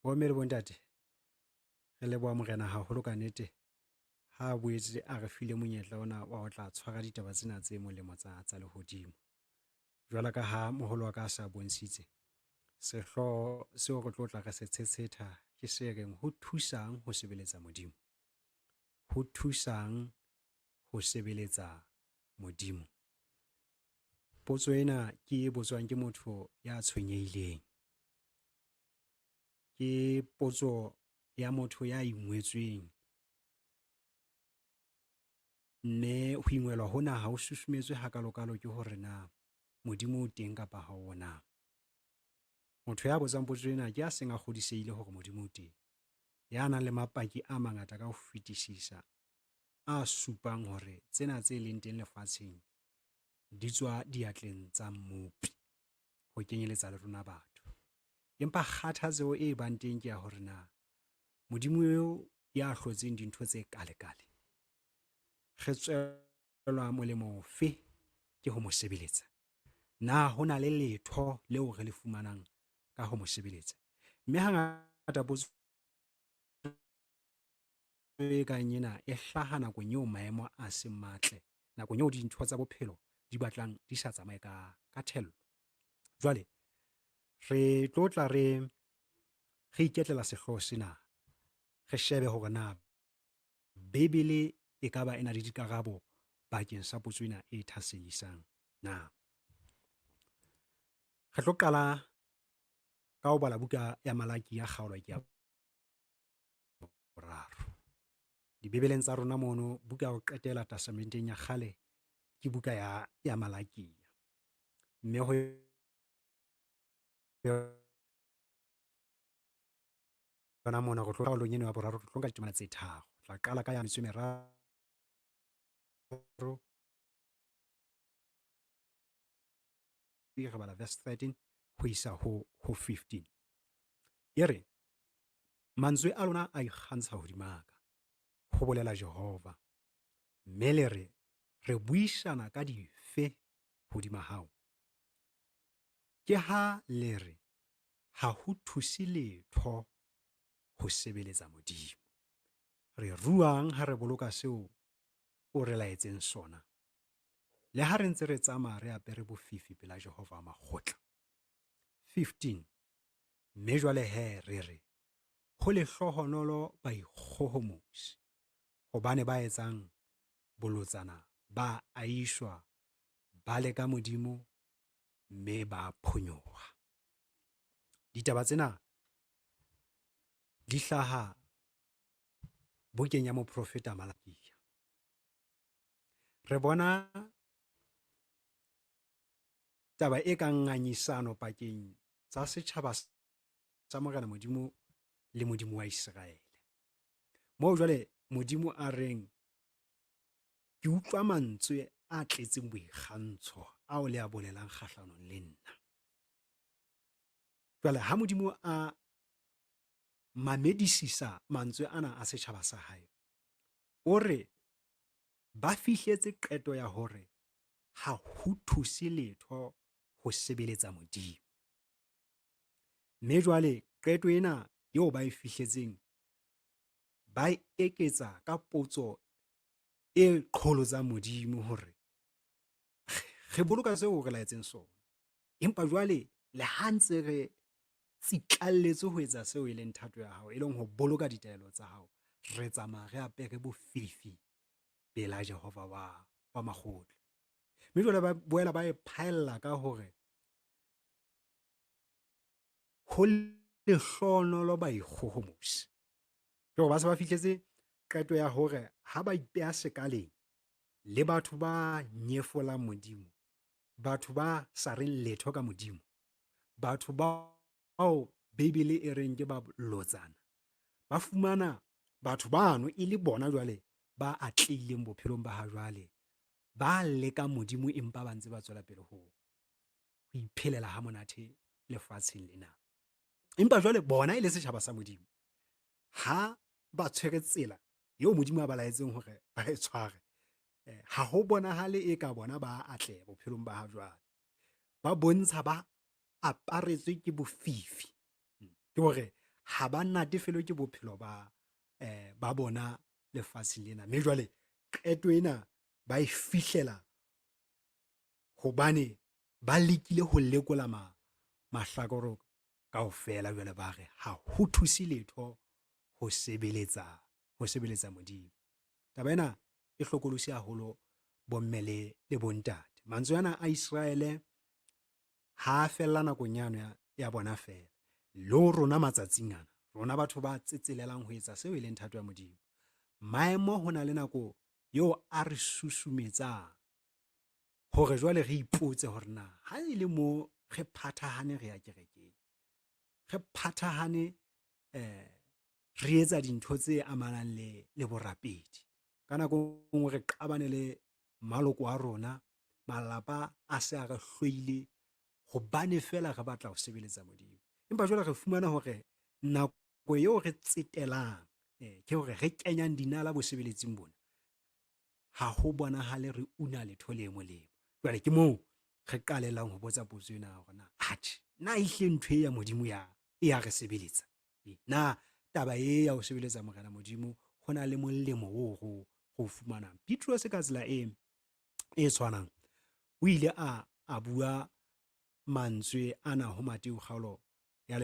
Bomme le bontate, re leboha Morena haholo ka nete ha a boetse a re file monyetla ona wa ho tla tshwara ditaba tsena tse molemo tsa tsa lehodimo. Jwalo ka ha moholo wa ka a sa bontshitse, sehlooho seo re tlo tla re se tshetshetha ke se reng ho thusang ho sebeletsa Modimo. Ho thusang ho sebeletsa Modimo. Potso ena ke e botswang ke motho ya tshwenyehileng. Ke potso ya motho ya ingwetsweng mme ho ingwelwa hona ha ho susumetswe hakalokalo ke hore na Modimo o teng kapa ha o na. Motho ya botsang potso ena ke ya seng a kgodisehile hore Modimo o teng, ya nang le mapaki a mangata ka ho fetisisa a supang hore tsena tse leng teng lefatsheng di tswa diatleng tsa Mmopi, ho kenyeletsa le rona batho. Empa kgathatseho e bang teng ke ya hore na Modimo eo ya hlotseng dintho tse kale-kale, re tswelwa molemo ofe ke ho mo sebeletsa? Na ho na le letho leo re le fumanang ka ho mo sebeletsa? Mme hangata potso e kang ena e hlaha nakong eo maemo a seng matle, nakong eo dintho tsa bophelo di batlang di sa tsamaye ka, ka thello. Jwale re tlo tla re re iketlela sehlooho sena, re shebe hore na Bibele e ka ba e na le dikarabo bakeng sa potso ena e thahasellisang na. Re tlo qala ka ho bala buka ya Malaki ya kgaolo ke ya boraro. Dibibeleng tsa rona mono, buka ya ho qetela Testamenteng ya kgale ke buka ya, ya Malakia. Mme ho yona mona re tlo kgaolong eno ya boraro re tlo nka ditemana tse tharo. Tla qala ka ya metso e meraro re bala verse 13 ho isa ho ho 15. E re, Mantswe a lona a ikgantsha hodima ka, ho bolela Jehova. Mme le re, Re buisana ka dife hodima hao? Ke ha le re, Ha ho thuse letho ho sebeletsa Modimo. Re ruang ha re boloka seo o re laetseng sona, le ha re ntse re tsamaya re apere bofifi pela Jehova wa makgotla? 15 mme jwale he re re, Ho lehlohonolo baikgohomosi, hobane ba etsang bolotsana ba a iswa, ba leka Modimo mme ba phonyoha. Ditaba tsena di hlaha bukeng ya moprofeta Malakia. Re bona taba e kang ngangisano pakeng tsa setjhaba sa Morena Modimo le Modimo wa Iseraele. Moo jwale Modimo a reng, ke utlwa mantswe a tletseng boikgantsho ao le a bolelang kgahlanong le nna. Jwale ha Modimo a mamedisisa mantswe ana a setjhaba sa hae, o re ba fihletse qeto ya hore ha ho thuse letho ho sebeletsa Modimo. Mme jwale qeto ena eo ba e fihletseng ba e eketsa ka potso e qholotsang Modimo hore re boloka seo re laetseng sona, empa jwale le ha ntse re tsitlalletse ho etsa seo e leng thato ya hao, e leng ho boloka ditaelo tsa hao, re tsamaya re apere bofifi pela Jehova wa, wa makgotla. Mme jwale ba boela ba e phaella ka hore ho lehlohonolo baikgohomosi. Ke hore ba se ba fihletse qeto ya hore ha ba ipeha sekaleng le batho ba nyefolang Modimo, batho ba sa reng letho ka Modimo, batho bao Bibele e reng ke ba lotsana, ba fumana batho bano e le bona jwale ba atlehileng bophelong ba ha jwale, ba lekang Modimo empa ba ntse ba tswela pele ho ho iphelela ha monate lefatsheng lena. Empa jwale bona e le setjhaba sa Modimo, ha ba tshwere tsela eo Modimo a ba laetseng hore ba e tshware, ha ho bonahale e ka bona ba atleha bophelong ba ha jwale. Ba bontsha ba aparetswe ke bofifi. Ke hore ha ba natefelwe ke bophelo ba ba bona lefatsheng lena. Mme jwale qeto ena ba e fihlela hobane ba lekile ho lekola mahlakoro kaofela, jwale ba re ha ho thuse letho ho sebeletsa Modimo. Taba ena e hlokolosi haholo bomme le bontate. Mantswe ana a Iseraele ha a fella nakong yano ya bona feela. Le ho rona matsatsing ana, rona batho ba tsetselelang ho etsa seo e leng thato ya Modimo. Maemo ho na le nako eo a re susumetsang hore jwale re ipotse hore na ha e le mo re phathahane re ya kerekeng, re phathahane re etsa dintho tse amanang le borapedi. Ka nako nngwe re qabane le maloko a rona, malapa a se a re hloile hobane feela re batla ho sebeletsa Modimo. Empa jwale re fumana hore nako eo re tsetelang, ke hore re kenyang dinala bosebeletsing bona, ha ho bonahale re una letho le molemo. Jwale ke moo re qalelang ho botsa potso ena hore na, atjhe, na ehlile ntho e ya Modimo e ya re sebeletsa? Na taba e ya ho sebeletsa Morena Modimo ho na le molemo oo re o fumanang? Petrose ka tsela e tshwanang o ile a bua mantswe ana ho Mateu kgaolo ya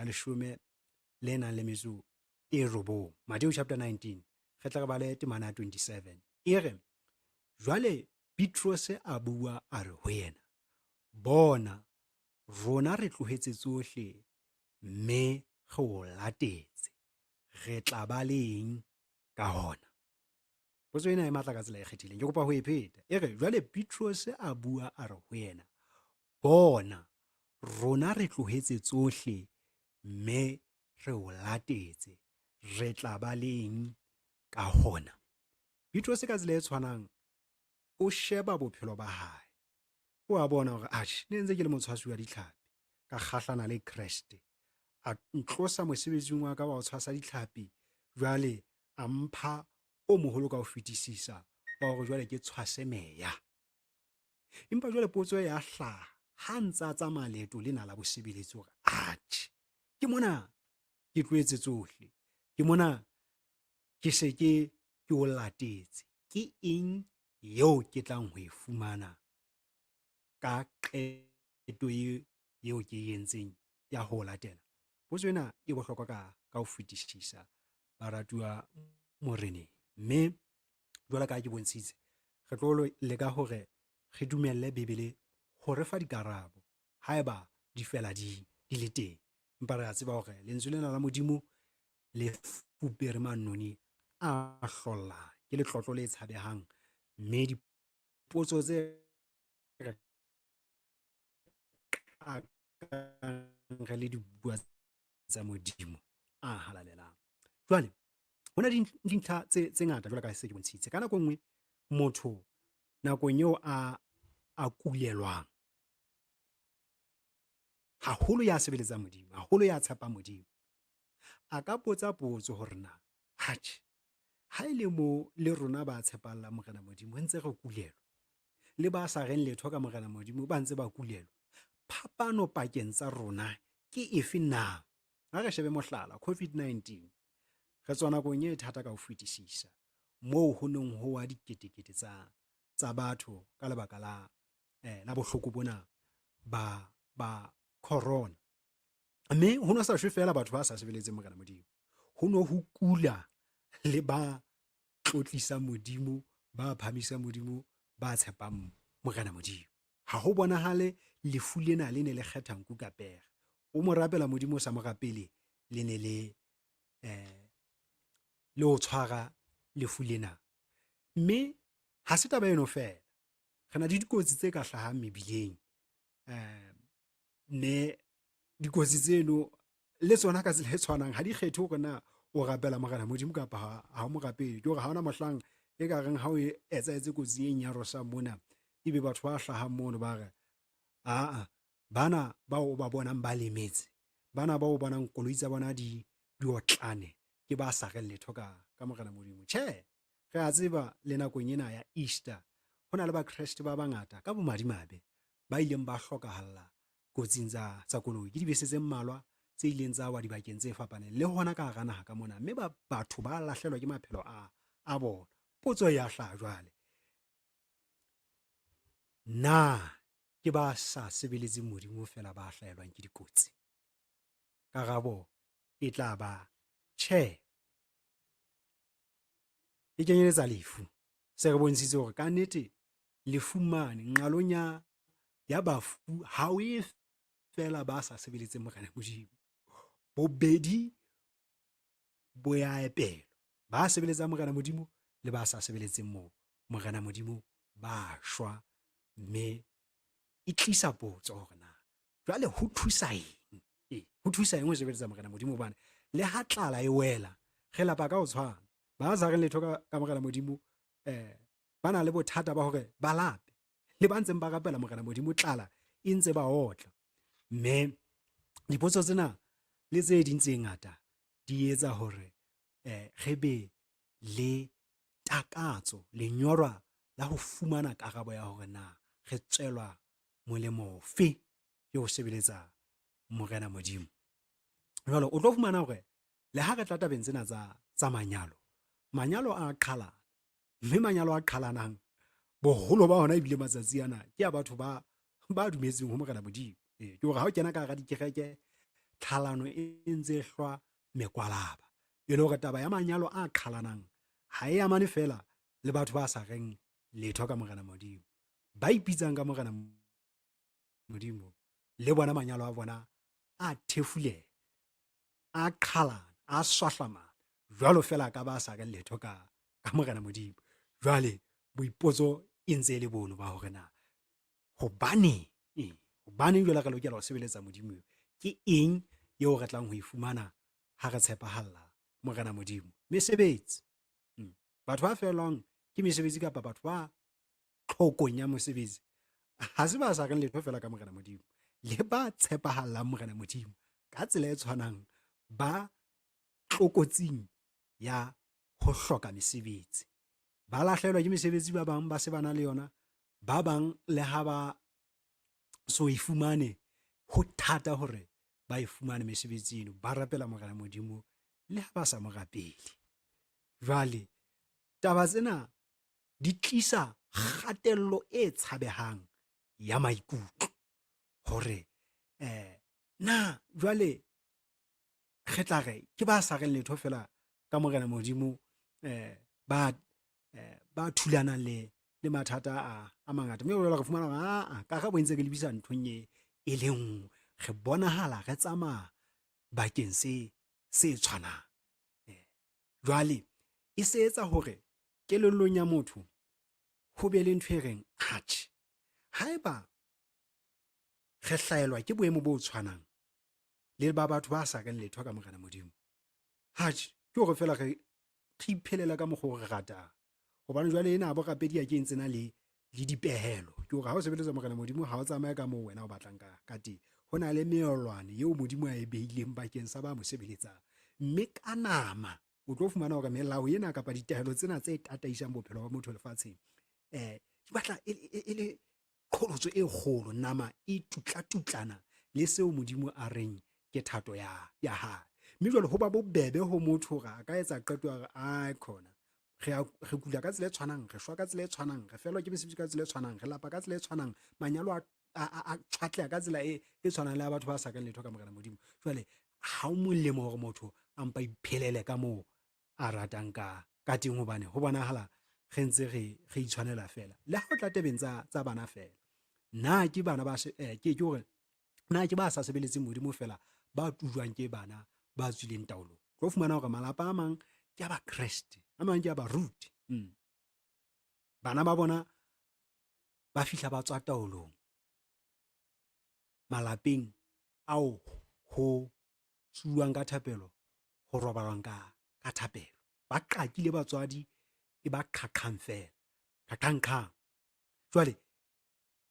leshome le nang le metso e robong. Mateu chapter 19, re tla re bale temana ya 27. E re, jwale Petrose a bua a re ho yena, bona, rona re tlohetse tsohle mme re o latetse, re tla ba le eng ka hona? Potso ena e matla ka tsela e kgethileng, ke kopa ho e pheta. E re, jwale Petrose a bua a re ho yena, bona, rona re tlohetse tsohle mme re o latetse, re tla ba le eng ka hona? Petrose ka tsela e tshwanang o sheba bophelo ba hae, o a bona hore atjhe, ne ntse ke le motshwasi wa ditlhapi, ka kgahlana le Kreste, a ntlosa mosebetsing wa ka wa ho tshwasa ditlhapi, jwale a mpha o moholo ka ho fetisisa wa hore jwale ke tshwase meya. Empa jwale potso ya hlaha ha ntse a tsamaya leeto lena la bosebeletsi hore atjhe, ke mona ke tlohetse tsohle, ke mona ke se ke o latetse, ke eng eo ke tlang ho e fumana ka qeto eo ke e entseng ya ho latela? Potso ena e bohlokwa ka ho fetisisa, baratuwa Moreneng. Mme jwalo ka ha ke bontshitse, re tlo leka hore re dumelle Bibele ho re fa dikarabo haeba di fela di le teng. Empa re a tseba hore lentswe lena la Modimo le fupere manoni a hlollang, ke letlotlo le tshabehang, mme dipotso tse re qakang re le dibua tsa Modimo a halalelang. Jwale ho na le dintlha tse ngata jwalo ka se ke bontshitse. Ka nako nngwe motho nakong eo a kulelwang haholo, ya sebeletsang Modimo haholo, ya tshepang Modimo, a ka botsa potso hore na atjhe, ha e le mo le rona ba tshepallang Morena Modimo ntse re kulelwa, le ba sa reng letho ka Morena Modimo ba ntse ba kulelwa, phapano pakeng tsa rona ke efe na? Ha re shebe mohlala, COVID-19, re tswa nakong e thata ka ho fetisisa moo ho neng ho wa diketekete tsa batho ka lebaka la bohloko bona ba corona. Mme ho no sa shwe feela batho ba sa sebeletseng Morena Modimo, ho no ho kula le ba tlotlisang Modimo, ba phahamisang Modimo, ba tshepang Morena Modimo. Ha ho bonahale lefu lena le ne le kgetha nku ka pere. O mo rapela Modimo, o sa mo rapele, le ne le o tshwara lefu lena. Mme ha se taba eno feela, re na le dikotsi tse ka hlahang mebileng, mme dikotsi tseno le tsona ka tsela e tshwanang ha di kgethe hore na o rapela Morena Modimo kapa ha o mo rapele. Ke hore ha hona mohlang e ka reng ha o etsahetse kotsi e nyarosang mona, ebe batho ba hlahang mono ba re aa, bana bao o ba bonang ba lemetse, bana bao o bonang koloi tsa bona di otlane, ke ba sa reng letho ka Morena Modimo. Tjhe, re a tseba le nakong ena ya Easter ho na le Bakreste ba bangata ka bomadimabe ba ileng ba hlokahalla kotsing tsa koloi. Ke dibese tse mmalwa tse ileng tsa wa dibakeng tse fapaneng le hona ka hara naha ka mona, mme ba batho ba lahlelwa ke maphelo a bona. Potso ya hlaha jwale, na ke ba sa sebeletseng Modimo feela ba hlahelwang ke dikotsi? Karabo e tla ba tjhe. E kenyeletsa lefu. Se re bontshitse hore ka nnete lefu mane nqalong ya bafu ha o e feela ba sa sebeletseng Morena Modimo. Bobedi bo ya epelwa. Ba sebeletsang Morena Modimo le ba sa sebeletseng moo Morena Modimo ba shwa, mme e tlisa potso hore na jwale ho thusa eng? Ee, ho thusa eng ho sebeletsa Morena Modimo? Hobane le ha tlala e wela, re lapa ka ho tshwana. Ba sa reng letho ka Morena Modimo, ba na le bothata ba hore ba lape. Le ba ntseng ba rapela Morena Modimo, tlala e ntse ba otla. Mme dipotso tsena le tse ding tse ngata di etsa hore re be le takatso, lenyorwa la ho fumana karabo ya hore na re tswelwa molemo ofe ke ho sebeletsa Morena Modimo. Jwale o tlo fumana hore le ha re tla tabeng tsena tsa manyalo, manyalo a qhalana, mme manyalo a qhalanang boholo ba ona ebile matsatsi ana ke a batho ba dumetseng ho Morena Modimo. Ke hore ha o kena ka hara dikereke, tlhalano e ntse e hlwa mekwalaba. E le hore taba ya manyalo a qhalanang ha e amane feela le batho ba sa reng letho ka Morena Modimo. Ba ipitsang ka Morena Modimo le bona manyalo a bona a thefuleha, a qhalana, a swahlamana jwalo feela ka ba sa reng letho ka Morena Modimo. Jwale boipotso e ntse e le bono ba hore na hobaneng, hobaneng jwale re lokela ho sebeletsa Modimo eo? Ke eng eo re tlang ho e fumana ha re tshepahalla Morena Modimo? Mesebetsi. Batho ba fellwang ke mesebetsi kapa batho ba tlhokong ya mosebetsi ha se ba sa reng letho feela ka Morena Modimo, le ba tshepahallang Morena Modimo ka tsela e tshwanang ba tlokotsing ya ho hloka mesebetsi. Ba lahlehelwa ke mesebetsi, ba bang ba se ba na le yona, ba bang le ha ba so e fumane, ho thata hore ba e fumane mesebetsi eno. Ba rapela Morena Modimo le ha ba sa mo rapele. Jwale taba tsena di tlisa kgatello e tshabehang ya maikutlo hore na jwale re tla re ke ba sa reng letho feela ka Morena Modimo, ba thulanang le mathata a mangata. Mme jwale re fumana hore aa ka re bo ntse re lebisa nthong e le nngwe, re bonahala re tsamaya bakeng se tshwanang. Jwale e se etsa hore kelellong ya motho ho be le ntho e reng atjhe, haeba re hlaelwa ke boemo bo tshwanang le ba batho ba sa reng letho ka Morena Modimo, atjhe, ke hore feela re iphelela ka mokgwa o re ratang. Hobane jwale ena borapedi ya ke ntse na le dipehelo. Ke hore ha o sebeletsa Morena Modimo, ha o tsamaye ka moo wena o batlang ka teng. Ho na le meolwane eo Modimo a e behileng bakeng sa ba mo sebeletsang. Mme ka nama o tlo fumana hore melao ena kapa ditaelo tsena tse tataisang bophelo ba motho lefatsheng, di batla e le qholotso e kgolo. Nama e tutla-tutlana le seo Modimo a reng ke thato ya hae. Mme jwale ho ba bobebe ho motho hore a ka etsa qeto ya hore ai khona re kula ka tsela e tshwanang, re shwa ka tsela e tshwanang, re fellwa ke mesebetsi ka tsela e tshwanang, re lapa ka tsela e tshwanang, manyalo a tshwatleha ka tsela e tshwanang le ya batho ba sa kang letho ka Morena Modimo. Jwale ha o molemo hore motho a mpa iphelele ka moo a ratang ka teng, hobane ho bonahala re ntse re itshwanela feela. Le ha o tla tabeng tsa bana feela, na ke bana ba ke hore na ke ba sa sebeletseng Modimo feela ba tujwang ke bana ba tswileng taolong? Tlo fumana hore malapa a mang ke a Bakreste, a mang ke a baruti. Bana ba bona ba fihla ba tswa taolong malapeng ao ho tsuwang ka thapelo, ho robalwang ka thapelo. Ba qakile batswadi e ba qhaqhang feela, qhaqhang-qhang. Jwale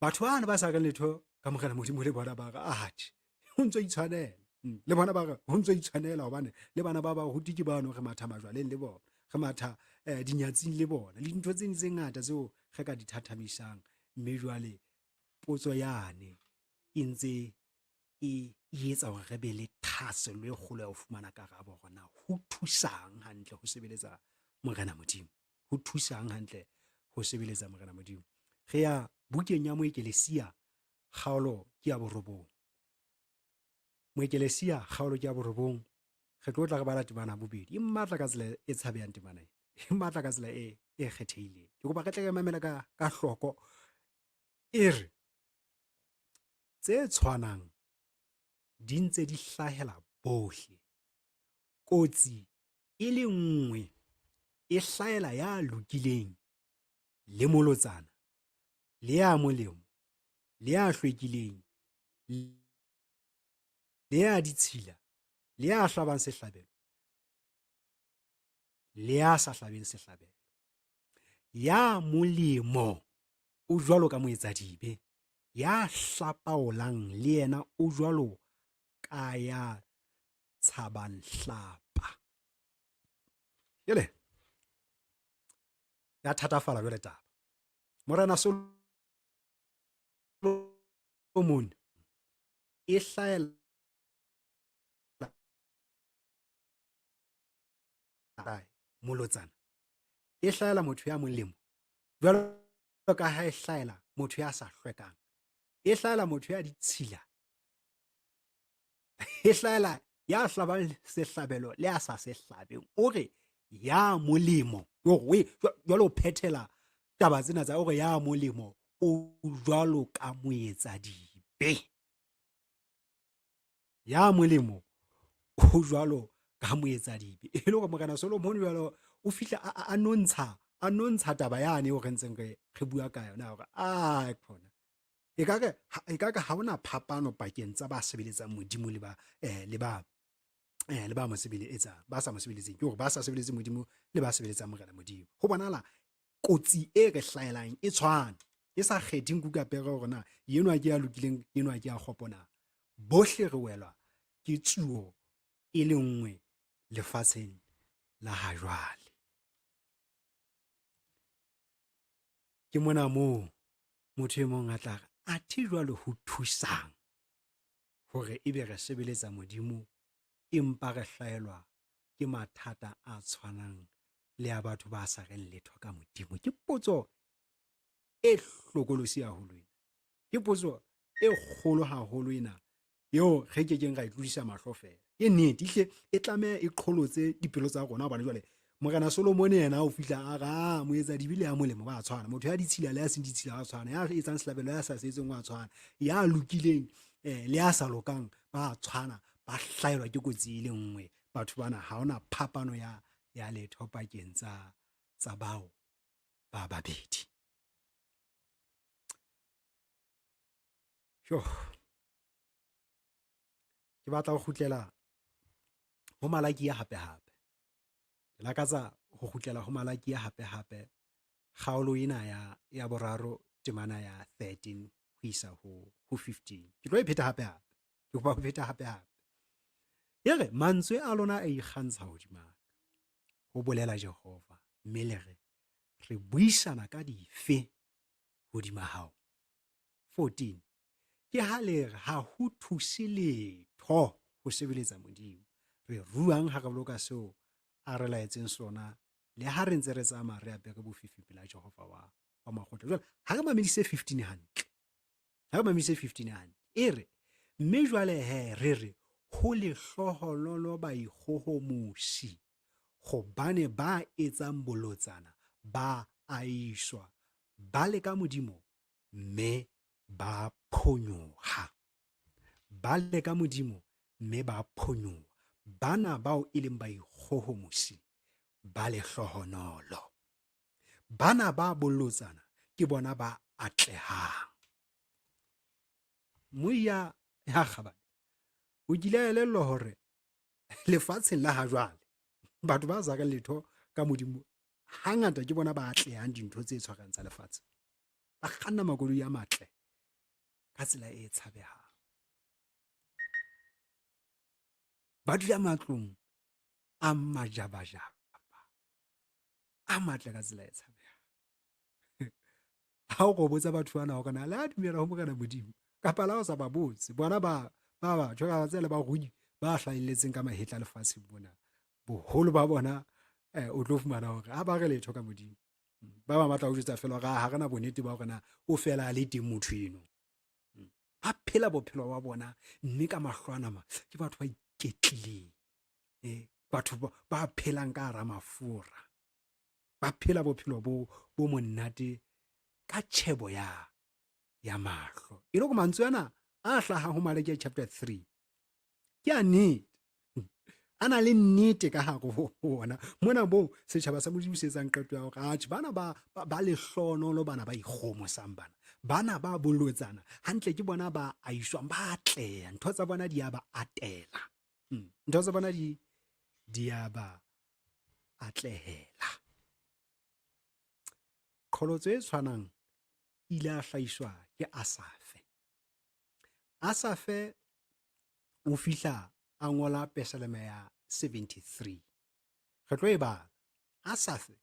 batho bana ba sa reng letho ka Morena Modimo le bona ba re atjhe, ho ntso itshwanela. Le bona ba re ho ntso itshwanela, hobane le bana ba baruti ke bano re matha majwaleng le bona, re matha dinyatsing le bona, le dintho tse ding tse ngata tseo re ka di thathamisang. Mme jwale potso yane e ntse e e etsa hore re be le thahasello e kgolo ya ho fumana karabo hore na ho thusang hantle ho sebeletsa Morena Modimo. Ho thusang hantle ho sebeletsa Morena Modimo. Re ya bukeng ya Moekelesia kgaolo ke ya borobong. Moekelesia kgaolo ke ya borobong. Re tlo tla re bala temana bobedi. E matla ka tsela e tshabehang temana e. E matla ka tsela e e kgethehileng. Ke kopa re tle re mamele ka ka hloko. E re tse tshwanang di ntse di hlahela bohle. Kotsi e le nngwe e hlahela ya lokileng le molotsana, le ya molemo, le ya hlwekileng, le ya ditshila, le ya hlabang sehlabelo, le ya sa hlabeng sehlabelo. Ya molemo o jwalo ka moetsadibe, ya hlapaolang le yena o jwalo ka ya tshabang hlapa. Jwale ya thatafala jwale taba. Morena Solomon e hlahela molotsana e hlahela motho ya molemo jwalo ka ha e hlahela motho ya sa hlwekang, e hlahela motho ya ditshila, e hlahela ya hlabang sehlabelo le ya sa se hlabeng. O re ya molemo jwalo o phethela taba tsena tsa o re ya molemo o jwalo ka moetsadibe. Ya molemo o jwalo ka moetsadibe. E le hore Morena Solomon jwalo o fihla a nontsha a nontsha taba yane eo re ntseng re re bua ka yona hore a khona e ka re e ka re ha hona phapano pakeng tsa ba sebeletsang Modimo le ba le ba le ba mo sebeletsang ba sa mo sebeletseng, ke hore ba sa sebeletseng Modimo le ba sebeletsang Morena Modimo. Ho bonahala kotsi e re hlahelang e tshwana, e sa kgethe nku ka pere hore na enwa ke ya lokileng enwa ke ya kgopo na. Bohle re welwa ke tsuo e le nngwe lefatsheng la ha jwale. Ke mona moo motho e mong a tla re athe jwale ho thusang hore ebe re sebeletsa Modimo empa re hlahelwa ke mathata a tshwanang le a batho ba sa reng letho ka Modimo? Ke potso e hlokolosi haholo ena. Ke potso e kgolo haholo ena eo re ke keng ra e tlodisa mahlo feela. Ke nnete ehlile e tlameha e qholotse dipelo tsa rona hobane jwale Morena Solomone yena o fihla a re a moetsadibe le ya molemo ba tshwana, motho ya ditshila le ya seng ditshila ba tshwana, ya etsang sehlabelo ya sa se etseng wa tshwana, ya lokileng le ya sa lokang ba tshwana, ba hlahelwa ke kotsi e le nngwe. Batho bana ha hona phapano ya ya letho pakeng tsa tsa bao ba babedi. Jo. Ke batla ho kgutlela ho Malakia hape hape. Ke lakatsa ho kgutlela ho Malakia hape hape kgaolo ena ya ya boraro temana ya 13 ho isa ho ho 15. Ke tlo e pheta hape hape. Ke kopa ho pheta hape hape. E re mantswe a lona a ikgantsha hodima ka, ho bolela Jehova, mme le re, re buisana ka dife hodima hao? 14 Ke ha le re ha ho thuse letho ho sebeletsa Modimo. Re ruang ha re boloka seo a re laetseng sona, le ha re ntse re tsamaya re apere bofifi pela Jehova wa wa makgotla. Jwale ha re mamedise 15 hantle, ha re mamedise 15 hantle, e re mme jwale he re re ho lehlohonolo baikgohomosi, hobane ba etsang bolotsana ba a iswa, ba leka Modimo mme ba phonyoha. Ba leka Modimo mme ba phonyoha. Bana bao e leng baikgohomosi ba lehlohonolo. Bana ba bolotsana ke bona ba atlehang. Moya ya kgabane o kile a elellwa hore lefatsheng la ha jwale batho ba sa reng letho ka Modimo hangata ke bona ba atlehang dintho tse tshwarang tsa lefatshe. Ba kganna makoloi a matle ka tsela e tshabehang. Ba dula matlong a majabajaba a matle ka tsela e tshabehang. Ha o go botsa batho bana hore na le a dumela ho Morena Modimo kapa la o sa ba botse, bona ba Ba batho ba tse le barui ba hlahelletseng ka mahetla lefatsheng mona, boholo ba bona o tlo fumana hore ha ba re letho ka Modimo. Ba bang ba tla o jwetsa fela hore ha re na bonnete ba hore na o fela a le teng motho eno. Ba phela bophelo ba bona mme ka mahlo a nama ke batho ba iketlileng, batho ba phelang ka hara mafura, ba phela bophelo bo monate ka tjhebo ya mahlo. E le hore mantswe ana a hlahang ho Malaki chapter 3 ke a nnete, a na le nnete ka hare ho ona. Mona moo setjhaba sa Modimo se etsang qeto ya hore atjhe, bana ba lehlonolo, bana ba ikgomosang, bana ba bolotsana hantle, ke bona ba aiswang, ba atleha, ntho tsa bona di a ba atela, ntho tsa bona di a ba atlehela. Qholotso e tshwanang e ile ya hlahiswa ke Asafe. Asafe o fihla a ngola Pesaleme ya 73. Re tlo e bala. Asafe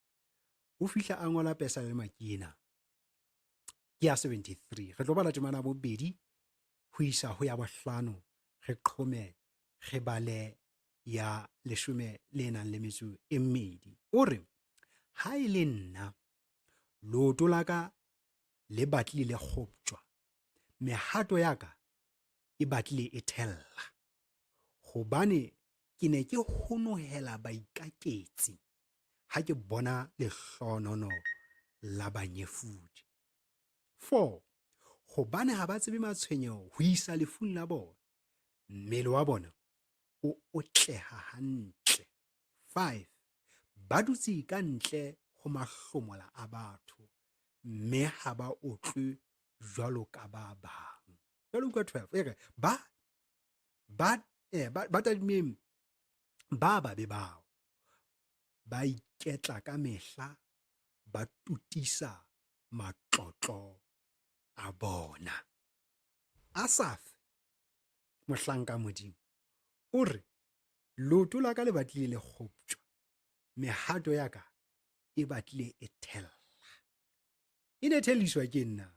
o fihla a ngola Pesalema ke ena, ke ya 73. Re tlo bala temana bobedi ho isa ho ya bohlano, re qhome re bale ya leshome le nang le metso e mmedi. O re, ha e le nna, leoto la ka le batlile le kgoptjwa, mehato ya ka e batlile e thella, hobane ke ne ke honohela baikaketsi ha ke bona lehlohonono la banyefodi. 4 hobane ha ba tsebe matshwenyeho ho isa lefung la bona, mmele wa bona o otleha hantle. 5 ba dutse ka ntle ho mahlomola a batho, mme ha ba otlwe jwalo ka ba bang. Jwale utlwa 12 e re ba tadimeng ba babe bao, ba iketla ka mehla, ba totisa matlotlo a bona. Asaf, mohlanka Modimo, o re, leoto la ka le batlile le kgoptjwa, mehato ya ka e batlile e thella. E ne thelliswa ke nna.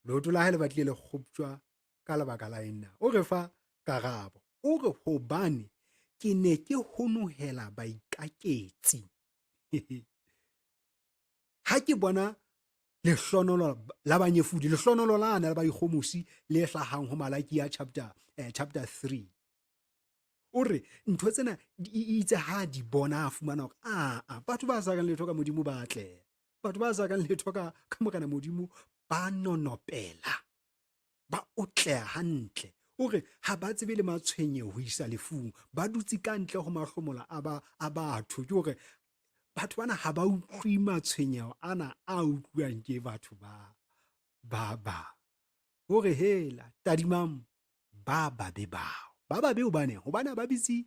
Leoto la hae le batlile le kgoptjwa ka lebaka la eng na? O re fa karabo. O re hobane ke ne ke honohela baikaketsi. Ha ke bona lehlonolo la banyefodi, lehlonolo lana la baikgomosi le hlahang ho Malakia chapter 3. O re ntho tsena di itse ha di bona, a fumana hore a batho ba sa kang letho ka Modimo ba atleha, batho ba sa kang letho ka Morena Modimo ba nonopela, ba otleha hantle. O re ha ba tsebe le matshwenyeho ho isa lefung, ba dutse ka ntle ho mahlomola a batho. Ke hore batho bana ha ba utlwe matshwenyeho ana a utlwang ke batho ba bang. O re hela tadimang ba babe bao, ba babe hobane ha ba bitse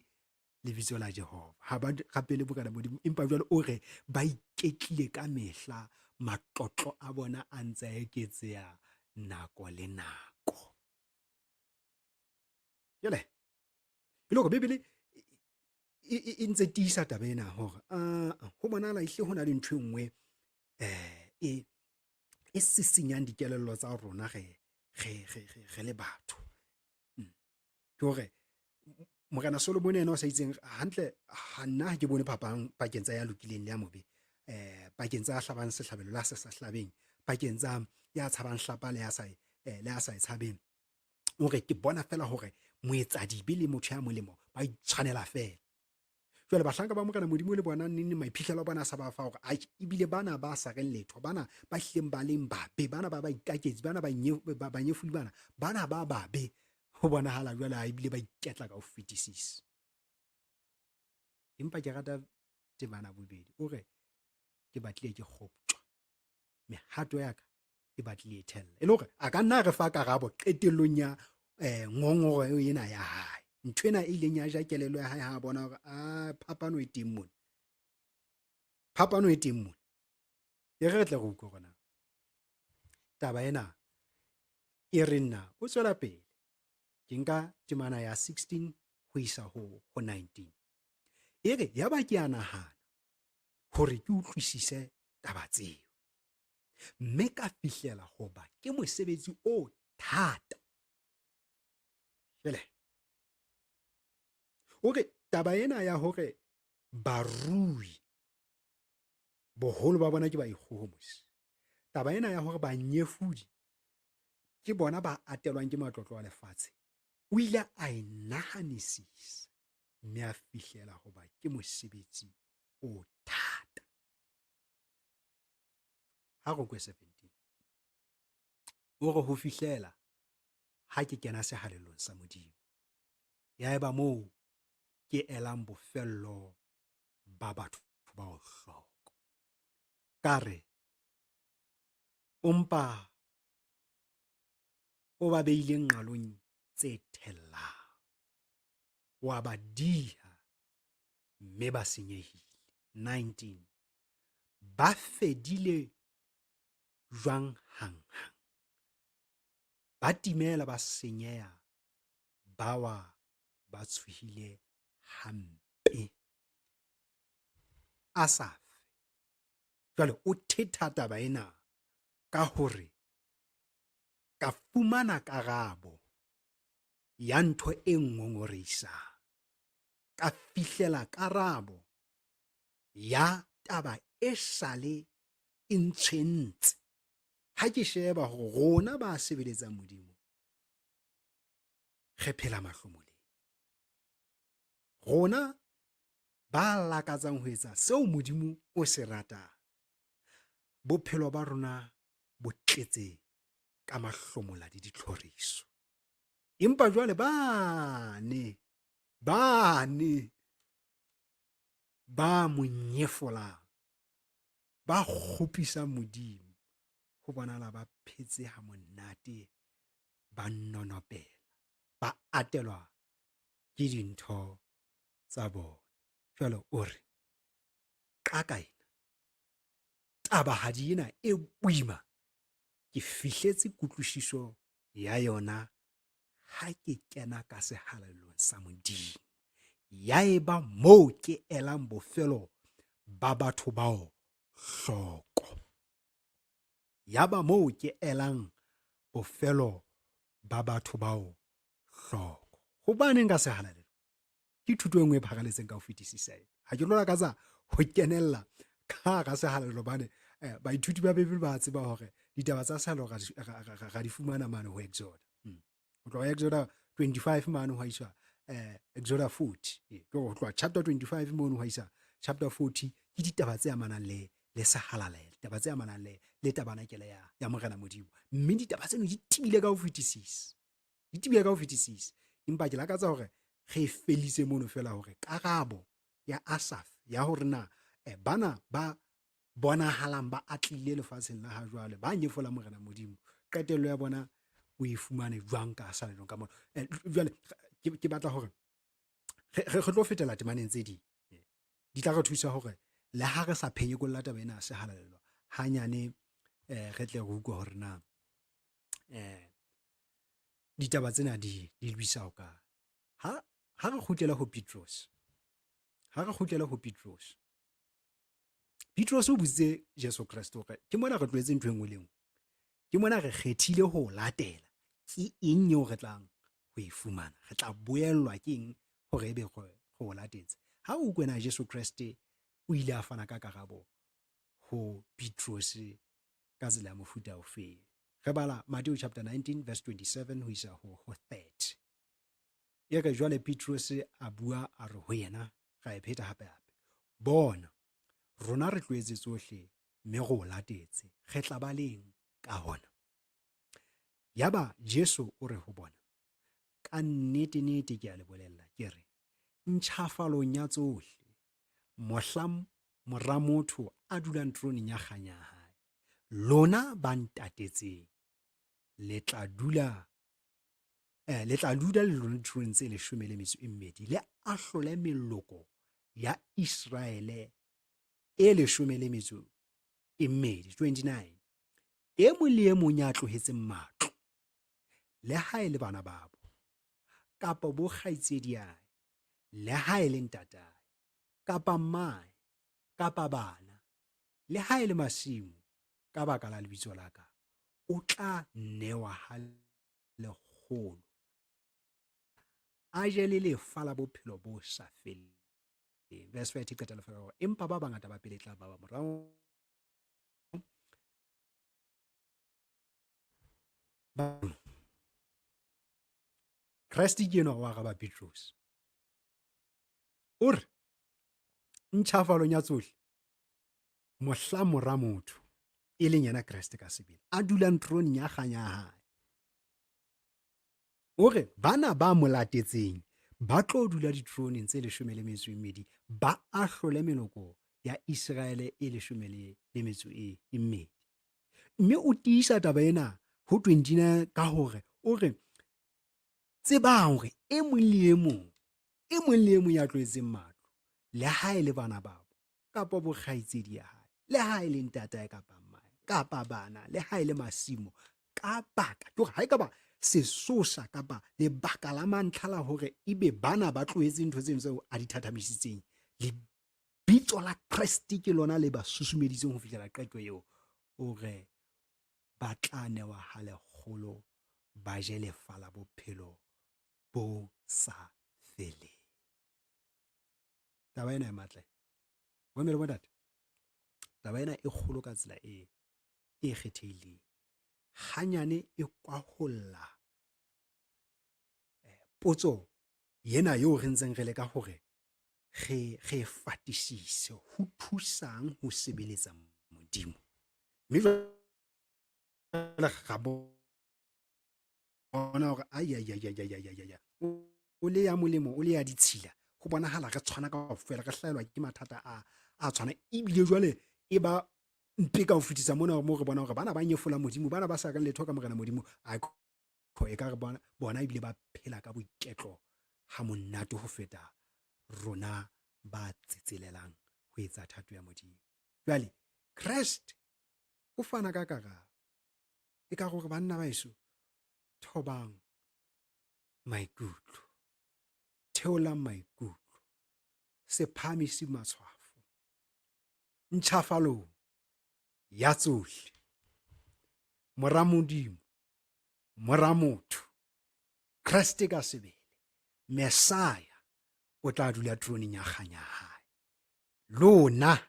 lebitso la Jehova, ha ba rapele Morena Modimo, empa jwale o re ba iketlile ka mehla, matlotlo a bona a ntse a eketseha nako le nako. Jwale e le hore Bibele e ntse tiisa taba ena hore ho bonahala ehlile ho na le ntho e nngwe e sisinyang dikelello tsa rona re le batho. Ke hore Morena Solomon ena o sa itseng hantle, ha nna ha ke bone phapang pakeng tsa ya lokileng le ya mobe, pakeng tsa hlabang sehlabelo le a se sa hlabeng, pakeng tsa ya tshabang hlapa le ya sa le ya sa e tshabeng. O re ke bona fela hore moetsadibe le motho ya molemo ba itshwanela fela. Jwale bahlanka ba Morena Modimo le bona neng neng maiphihlelo a bona a sa ba fa hore ai, ebile bana ba sa reng letho, bana ba hlileng ba leng babe, bana ba baikaketsi, bana banyefodi, bana ba babe, ho bonahala jwale a ebile ba iketla ka ho fetisisa. Empa ke rata temana bobedi, o re ke batlile ke kgoptjwa, mehato ya ka e batlile e thella. E le hore a ka nna re fa karabo qetellong ya ngongoro ena ya hae, ntho ena e ileng ya ja kelello ya hae ha a bona hore a phapano e teng mona, phapano e teng mona. E re re tle re utlwe hore na taba ena e re nna o tswela pele. Ke nka temana ya 16 ho isa ho 19. E re yaba ke a nahana hore ke utlwisise taba tseo, mme ka fihlela hoba ke mosebetsi o thata. Jwale O re taba ena ya hore barui boholo ba bona ke baikgohomosi, taba ena ya hore banyefodi ke bona ba atelwang ke matlotlo a lefatshe, o ile a e nahanisisa mme a fihlela hoba ke mosebetsi o thata. Ha re kwe 17. O re ho fihlela ha ke kena sehalelong sa Modimo, ya eba moo ke elang bofello ba batho bao hloko. Ka re, o mpa o ba beile nqalong tse thellang, wa ba diha mme ba senyehile. 19 ba fedile jwang hanghang, ba timela, ba senyeha, ba wa ba tshohile hampe. Asafe jwale o thetha taba ena ka hore ka fumana karabo ya ntho e ngongoreisang, ka fihlela karabo ya taba e sale e ntshwentse. Ha ke sheba hore rona ba sebeletsang Modimo re phela mahlomoleng, rona ba lakatsang ho etsa seo Modimo o se ratang, bophelo ba rona bo tletse ka mahlomola le ditlhoriso. Empa jwale bane bane ba mo nyefolang, ba kgopisang Modimo, ho bonahala ba phetse ha monate, ba nonopela, ba atelwa ke dintho tsa bona. Jwale o re, qaka ena, tabahadi ena e boima, ke fihletse kutlwisiso ya yona ha ke kena ka sehalalelong sa Modimo. Ya eba moo ke elang bofelo ba batho bao hloko. Yaba moo ke elang bofelo ba batho bao hloko. Hobaneng ka sehalalelo? Ke thuto e nngwe e pharaletseng ka ho fetisisa ena. Ha ke tlo lakatsa ho kenella ka hara sehalalelo hobane baithuti ba Bibele ba tseba hore ditaba tsa sehalalelo ra di fumana mane ho Exoda. Ho tloha Exoda 25 mane ho isa Exoda 40. Ke ho tloha chapter 25 mono ho isa chapter 40 ke ditaba tse amanang le le sehalalelo, ditaba tse amanang le le tabanakele ya ya Morena Modimo. Mme ditaba tseno di tebile ka ho fetisisa. Di tebile ka ho fetisisa. Empa ke lakatsa hore re e felise mono fela hore karabo ya Asaf ya hore na bana ba bonahalang ba atlile lefatsheng la ha jwale ba nyefola Morena Modimo, qetello ya bona o e fumane jwang ka salelong ka mona. Jwale ke batla hore re tlo fetela temaneng tse ding di tla re thusa hore le ha re sa phenyekolla taba ena ya sehalalelo hanyane, re tle re utlwe hore na ditaba tsena di lebisa ho kae. Ha re kgutlela ho Petros, ha re kgutlela ho Petros, Petros o botsitse Jesu Kreste hore ke mona re tlohetse ntho e nngwe le nngwe, ke mona re kgethile ho latela, ke eng eo re tlang ho e fumana, re tla boellwa ke eng hore ebe re o latetse. Ha o utlwe na Jesu Kreste o ile a fana ka karabo ho Petros ka tsela ya mofuta ofeng. Re bala Matthew chapter 19 verse 27 ho isa ho 30. E re jwale Petrus a bua a re ho yena, ra e pheta hape hape, bona, rona re tlohetse tsohle mme re o latetse, re tla ba leng ka hona? Yaba Jesu o re ho bona, ka nnete nete ke a le bolella, ke re, ntjhafalong ya tsohle, mohla Mora motho a dulang teroneng ya kganya ya hae, lona ba ntatetseng le tla dula le tla dula le lona diteroneng tse 12 le ahlole meloko ya Iseraele e 12. 29 E mong le e mong ya tlohetseng matlo, le ha e le bana babo, kapa bo kgaitsediae, le ha e le ntatae, kapa mmae, kapa bana, le ha e le masimo, ka baka la lebitso la ka, o tla newa ha lekgolo. A je le lefa la bophelo bo sa feleng. Verse 5 e qetela fela hore empa ba bangata ba pele e tla ba ba morao. Kreste ke enwa o araba Petrose. O re ntjhafalong ya tsohle mohla mora motho e leng yena Kreste ka sebele a dulang troneng ya kganya ya hae. O re bana ba mo latetseng ba tlo dula ditroneng tse 12 ba ahlole meloko ya Iseraele e 12. Mme o tiisa taba ena ho 29 ka hore o re tsebang hore e mong le e mong, e mong le e mong ya tlohetseng matlo, le ha e le bana babo, kapa bokgaitsedi ya hae, le ha e le ntatae kapa mmae, kapa bana, le ha e le masimo, ka baka, ke hore ha e ka ba sesosa kapa lebaka la mantlha la hore ebe bana ba tlohetse ntho tseno tseo a di thathamisitseng, lebitso la Kreste ke lona le ba susumeditseng ho fihlela qeto eo, o re ba tla newa ha lekgolo ba je lefa la bophelo bo sa feleng. Taba ena e matla. Bomme le bontate, taba ena e kgolo ka tsela e e kgethehileng. Hanyane e kwaholla eh, potso yena eo re ntseng re leka hore re re fatisise ho thusang ho sebeletsa Modimo. Mme jwale ra bona hore ai o le ya molemo o le ya ditshila ho bonahala re tshwana kaofela re hlahelwa ke mathata a a tshwana ebile jwale e ba mpe ka ho fetisa mona mo re bona hore bana ba nyefola Modimo bana ba sa reng letho ka Morena Modimo a e ka re bona bona ebile ba phela ka boiketlo ha monate ho feta rona ba tsetselelang ho etsa thato ya Modimo. Jwale Kreste o fana ka karabo e ka gore banna ba eso thobang maikutlo, theolang maikutlo, se phahamise matshwafo, ntjhafalong ya tsohle. Mora Modimo, Mora motho, Kreste ka sebele, Mesaya o tla dula troneng ya kganya ya hae. Lona,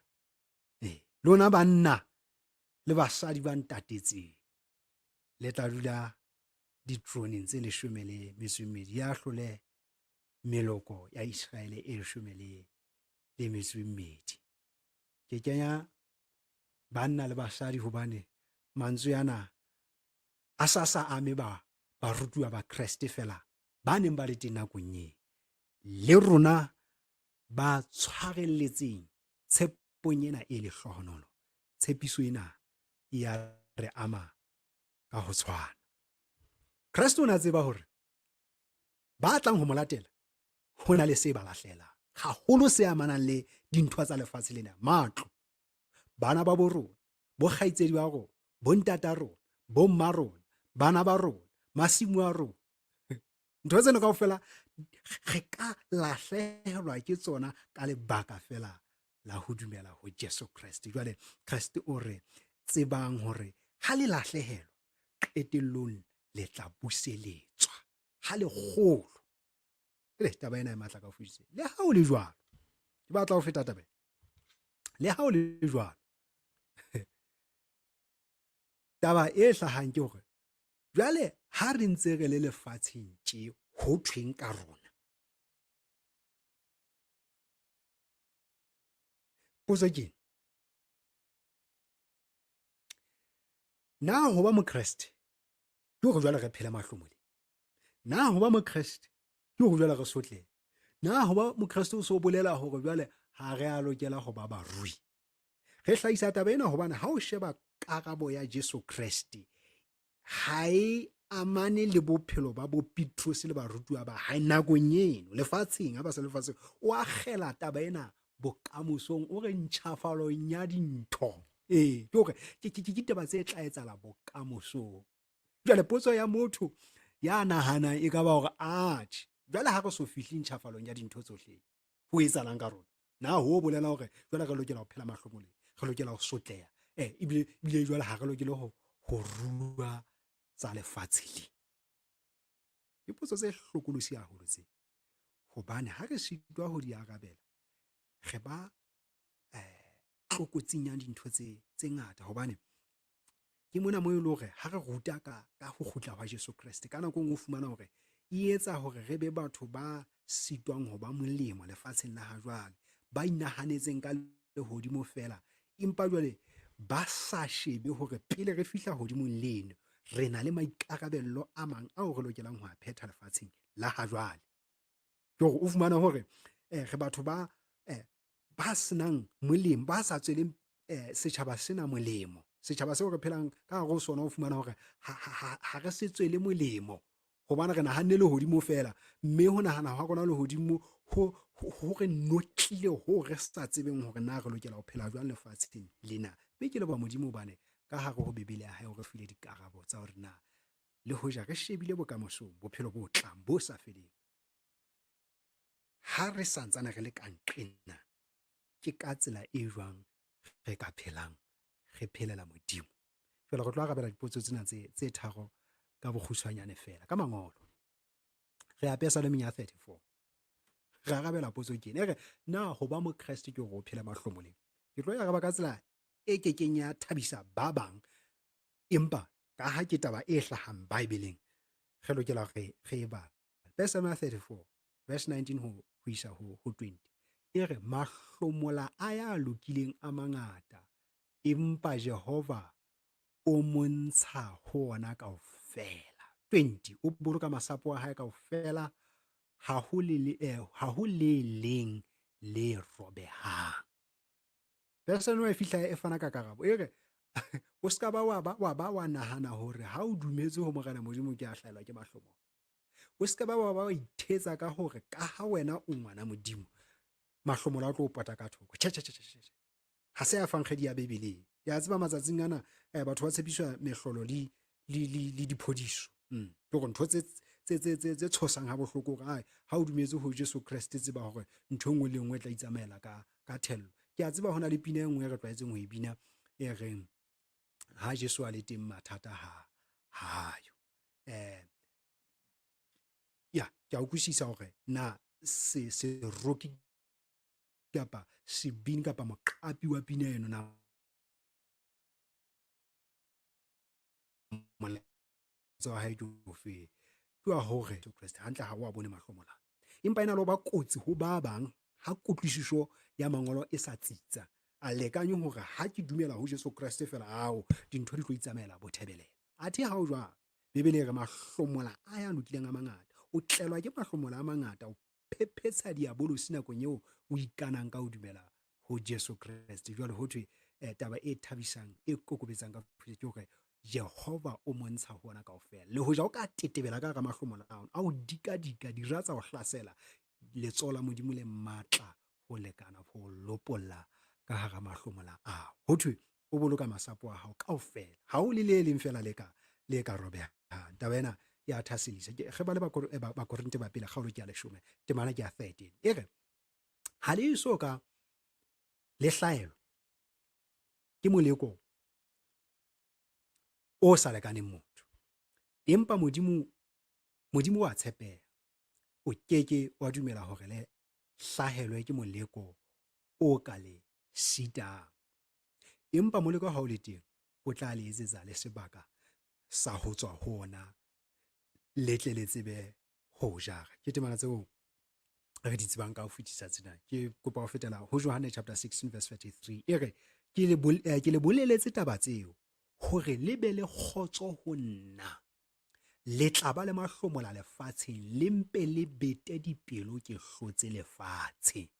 eh, lona banna le basadi ba ntatetseng, le tla dula ditroneng tse 12 ya hlole meloko ya Iseraele e 12. Ke kenya banna le basadi hobane mantswe ana a sa sa ame ba barutuwa ba Kreste fela ba neng ba le teng nakong e le rona ba tshwarelletseng tshepong ena e lehlohonolo. Tshepiso ena e ya re ama ka ho tshwana. Kreste o ne a tseba hore ba tlang ho mo latela ho na le se ba lahlelang haholo se amanang le dintho tsa lefatshe lena, matlo, bana ba bo rona, bo kgaitsedi ba rona, bo ntata rona, bo mma rona, bana ba rona, masimo a rona. Ntho tseno kaofela re ka lahlehelwa ke tsona ka lebaka fela la ho dumela ho Jesu Kreste. Jwale Kreste o re tsebang hore ha le lahlehelwa qetellong le tla buseletswa ha lekgolo. Ele taba ena e matla ka ho fetisisa. Le ha o le jwalo, ke batla ho feta taba. Le ha o le jwalo, taba e hlahang ke hore jwale ha re ntse re le lefatsheng tje ho thweng ka rona? Potso ke na ho ba Mokreste ke hore jwale re phele mahlomoleng? Na ho ba Mokreste ke hore jwale re sotlehe? Na ho ba Mokreste o so bolela hore jwale ha re a lokela ho ba barui? Re hlahisa taba ena hobane ha o sheba karabo ya Jesu Kreste ha e amane le bophelo ba bo Petrose le barutuwa ba hae nakong eno lefatsheng, ha ba sa lefatsheng. O akgela taba ena bokamosong, o re ntjhafalong ya dintho. Ee, ke hore ke ditaba tse tla etsahala bokamosong. Jwale potso ya motho ya nahanang e ka ba hore atjhe, jwale ha re so fihle ntjhafalong ya dintho tsohle, ho etsahalang ka rona? Na ho bolela hore jwale re lokela ho phela mahlomoleng, re lokela ho sotleha, eh, ebile ebile jwale ha re lokele ho ho rua tsa lefatshe le? Dipotso tse hlokolosi haholo tse. Hobane ha re sitwa ho di arabela, re ba tlokotsing ya dintho tse ngata. Hobane ke mona moo e le hore ha re ruta ka ho kgutla hwa Jesu Kreste, ka nako e nngwe o fumana hore e etsa hore re be batho ba sitwang ho ba molemo lefatsheng la ha jwale, ba inahanetseng ka lehodimo feela, empa jwale ba sa shebe hore pele re fihla hodimong leno, re na le maikarabello a mang ao re lokelang ho a phetha lefatsheng la ha jwale. Ke hore o fumana hore re batho ba senang molemo, ba sa tsweleng setjhaba sena molemo. Setjhaba seo re phelang ka hare ho sona, o fumana hore ha re se tswele molemo, hobane re nahanne lehodimo feela, mme ho nahana hwa rona lehodimo ho re notlile ho re sa tsebeng hore na re lokela ho phela jwang lefatsheng lena. Mme ke leboha Modimo hobane ka hare ho Bibele ya hae o re file dikarabo tsa hore na le hoja re shebile bokamosong, bophelo bo tlang bo sa feleng, ha re santsane re le ka nqena, ke ka tsela e jwang re ka phelang re phelela Modimo. Jwale re tlo arabela dipotso tsena tse tharo ka bokgutshwanyane feela ka mangolo. Re ya Pesalomeng ya 34. Re arabela potso ke ena. E re, na ho ba Mokreste ke hore o phele mahlomoleng? Ke tlo e araba ka tsela e kekeng ya thabisa ba bang, empa ka ha ke taba e hlahang Bibeleng, re lokela hore re e bale. Pesalome ya 34 verse 19 ho isa ho 20 e re, mahlomola a ya lokileng a mangata, empa Jehova o montsha ho ona kaofela. 20 o boloka masapo a hae kaofela, ha ho le leng le robehang. Verse e fihla e fana ka karabo e re, o ska ba wa ba wa ba wa nahana hore ha o dumetse ho Morena Modimo ke a hlaelwa ke mahlomola. O ska ba wa ba wa ithetsa ka hore ka ha wena o ngwana Modimo, mahlomola a tlo o pota ka thoko. Tjhe, tjhe, tjhe, tjhe, tjhe. Ha se evankgedi ya Bibeleng. Ke a tseba matsatsing ana batho ba tshepiswa mehlolo le diphodiso. Ke hore ntho tse tshosang ha bohloko hore ai ha o dumetse ho Jesu Kreste, tseba hore ntho e nngwe le nngwe e tla itsamaela ka thello. Ke a tseba hona le pina e nngwe e re tlwaetseng ho e bina e reng ha Jesu a le teng mathata ha yo. Ya, ke a utlwisisa hore na seroki kapa sebini kapa moqapi wa pina eno na molaetsa wa hae ke ofe. Ke wa hore Jesu Kreste hantle ha o a bone mahlomola, empa ena le ho ba kotsi ho ba bang ha kutlwisiso ya mangolo e sa tsitsa. A lekanye hore ha ke dumela ho Jesu Kreste fela, ao dintho di tlo itsamaela bothebelela. Athe ha o jwalo, Bibele e re mahlomola a ya lokileng a mangata. O tlelwa ke mahlomola a mangata, o phephetsa diabolosi nakong eo o ikanang ka ho dumela ho Jesu Kreste. Jwale ho thwe taba e thabisang, e kokobetsang ka ke hore Jehova o montsha ho ona kaofela. Le hoja o ka tetebela ka hara mahlomola ao, a o dikadika, dira tsa o hlasela, letsoho la Modimo le matla ho lekana ho lopolla ka hara mahlomola ao. Ho thwe o boloka masapo a hao kaofela, ha o le le leng feela le ka robehang. Taba ena ya thasellisa. Re bale Bakorinthe ba pele kgaolo ke ya 10, temana ke ya 13. E re, ha le eso ka le hlaelwa ke moleko o sa lekaneng motho, empa Modimo wa tshepeha, o keke wa dumela hore le hlahelwe ke moleko o ka le sitang, empa moleko ha o le teng, o tla le etsetsa le sebaka sa ho tswa ho ona, le tle le tsebe ho jara. Ke temana tseo re di tsebang ka ho fetisa tsena. Ke kopa ho fetela ho Johanne chapter 16 verse 33. E re, ke le boleletse taba tseo hore le be le kgotso ho nna. Le tla ba le mahlomola lefatsheng, le mpe le bete dipelo, ke hlotse lefatshe.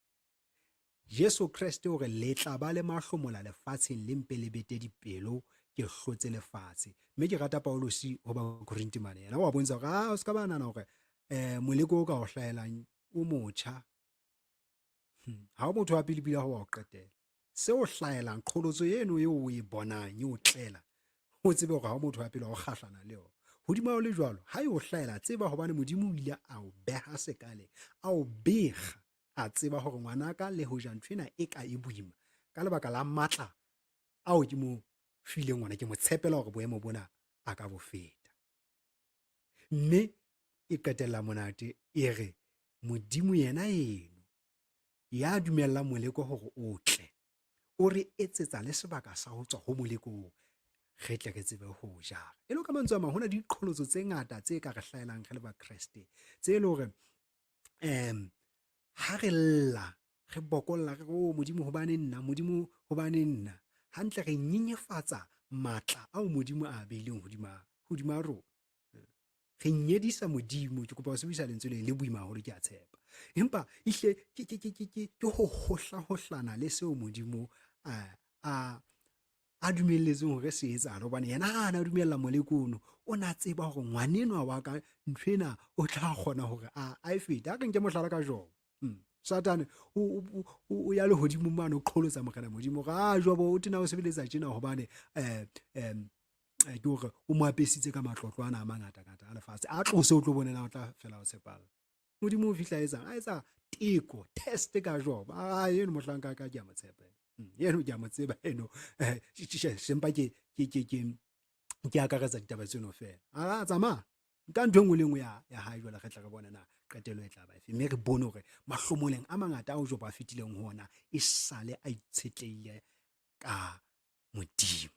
Jesu Kreste o re le tla ba le mahlomola lefatsheng, le mpe le bete dipelo, ke hlotse lefatshe. Mme ke rata Paulosi ho Bakorinthe mane, yena wa bontsha hore o ska ba nahana hore moleko o ka o hlahelang o motjha. Ha o motho wa pele pila ho wa o qetela. Se o hlahelang, qholotso eno eo o e bonang e o tlela, o tsebe hore ha o motho wa pele wa ho kgahlana le yona. Hodima o le jwalo, ha e o hlahela, tseba hobane Modimo o ile a o beha sekaleng, a o bega, a tseba hore ngwanaka le hoja ntho ena e ka e boima, ka lebaka la matla ao ke mo fileng ona, ke mo tshepela hore boemo bona a ka bo feta. Mme e qetella monate e re, Modimo yena eno ya dumellang moleko hore o tle, o re etsetsa le sebaka sa ho tswa ho moleko oo, re tle re tsebe ho o jara. E le ka mantswe a mang, ho na le diqholotso tse ngata tse ka re hlahelang re le Bakreste, tse e le hore ha re lla, re bokolla, re re, oh Modimo hobane nna, Modimo hobane nna, hantle re nyenyefatsa matla ao Modimo a beileng hodima rona. Re nyedisa Modimo. Ke kopa ho sebedisa lentswe le le boima haholo, ke a tshepa, empa ehlile ke ho hohlahohlana le seo Modimo a dumelletseng hore se etsahale, hobane yena ha a na dumella moleko ono, o na tseba hore ngwanenwa wa ka nthwena o tla kgona hore a e fete. A re nke mohlala ka Jobo. Satane o ya lehodimong mane, o qholotsa Morena Modimo hore a Jobo o tena o sebeletsa tjena hobane ke hore o mo apesitse ka matlotlo ana a mangatangata a lefatshe, a tlose o tlo bonela o tla fela o tshepala. Modimo o fihla etsang? A etsa teko, test ka Jobo. A eno mohlanka ka ke a mo tshepa, eno ke a mo tseba eno, sempa ke akaretsa ditaba tseno fela. A tsamaya nka ntho e nngwe le nngwe ya hae. Jwale re tla re bona na qetelo e tla ba efe, mme re bone hore mahlomoleng a mangata ao Jobo a fetileng ho ona, e sale a itshetlehile ka Modimo.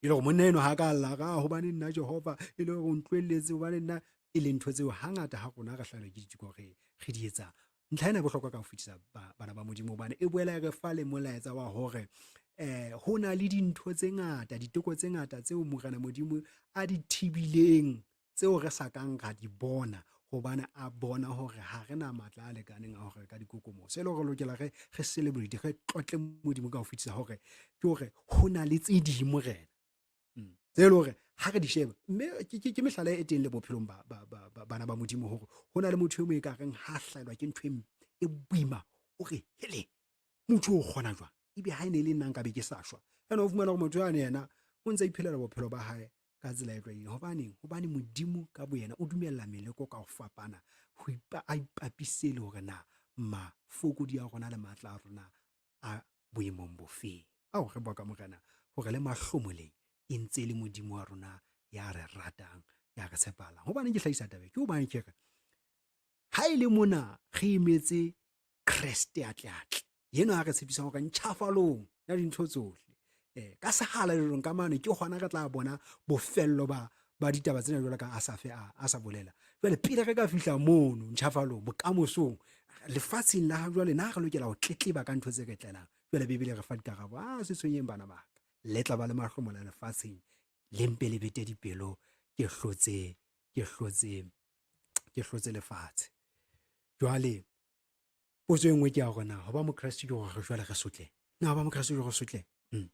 E le hore monna eno ha ka lla ka hobane nna Jehova, e le hore o ntlohelletse hobane nna, e leng ntho tseo hangata ha rona re hlahelwa ke diteko re di etsang. Ntlha ena e bohlokwa ka ho fetisa, bana ba Modimo, hobane e boela e re fa le molaetsa wa hore ho na le dintho tse ngata, diteko tse ngata tseo Morena Modimo a di thibileng, tseo re sa kang ra di bona, hobane a bona hore ha re na matla a lekaneng a hore re ka dikokomosa. E le hore re lokela re celebrate, re tlotle Modimo ka ho fetisa, hore ke hore ho na le tse ding Morena tse e le hore ha re di sheba, mme ke mehlala e teng le bophelong ba bana ba Modimo, hore ho na le motho e mong e ka reng ha hlaelwa ke ntho e boima, o re hele, motho o kgona jwang? Ebe ha e ne e le nna nka be ke sa shwa. Ene o fumana hore motho yane yena o ntse a iphelela bophelo ba hae ka tsela e tlwaelehileng. Hobaneng? Hobane Modimo ka boyena o dumella meleko ka ho fapana, ho a ipapise le hore na mafokodi a rona le matla a rona a boemong bofeng. Ao re boka Morena hore le mahlomoleng e ntse e le Modimo wa rona ya re ratang, ya re tshepahalang. Hobaneng ke hlahisa taba e? Ke hobane ke re ha e le mona re emetse Kreste a tle a tle, yena a re tshepisang hore ntjhafalong ya dintho tsohle, ka sehalalelong ka mane ke hona re tla bona bofello ba ditaba tsena, jwalo ka Asafe a sa bolela. Jwale pele re ka fihla mono ntjhafalong, bokamosong, lefatsheng la jwale, na re lokela ho tletleba ka ntho tse re tlelang? Jwale Bibele re fa dikarabo. A se tshwenyeng bana ba ka, le tla ba le mahlomola lefatsheng, le mpe le bete dipelo, ke hlotse lefatshe. Jwale potso e nngwe ke ya hore na ho ba Mokreste ke hore re jwale re sotle? Na ho ba Mokreste ke hore re sotle?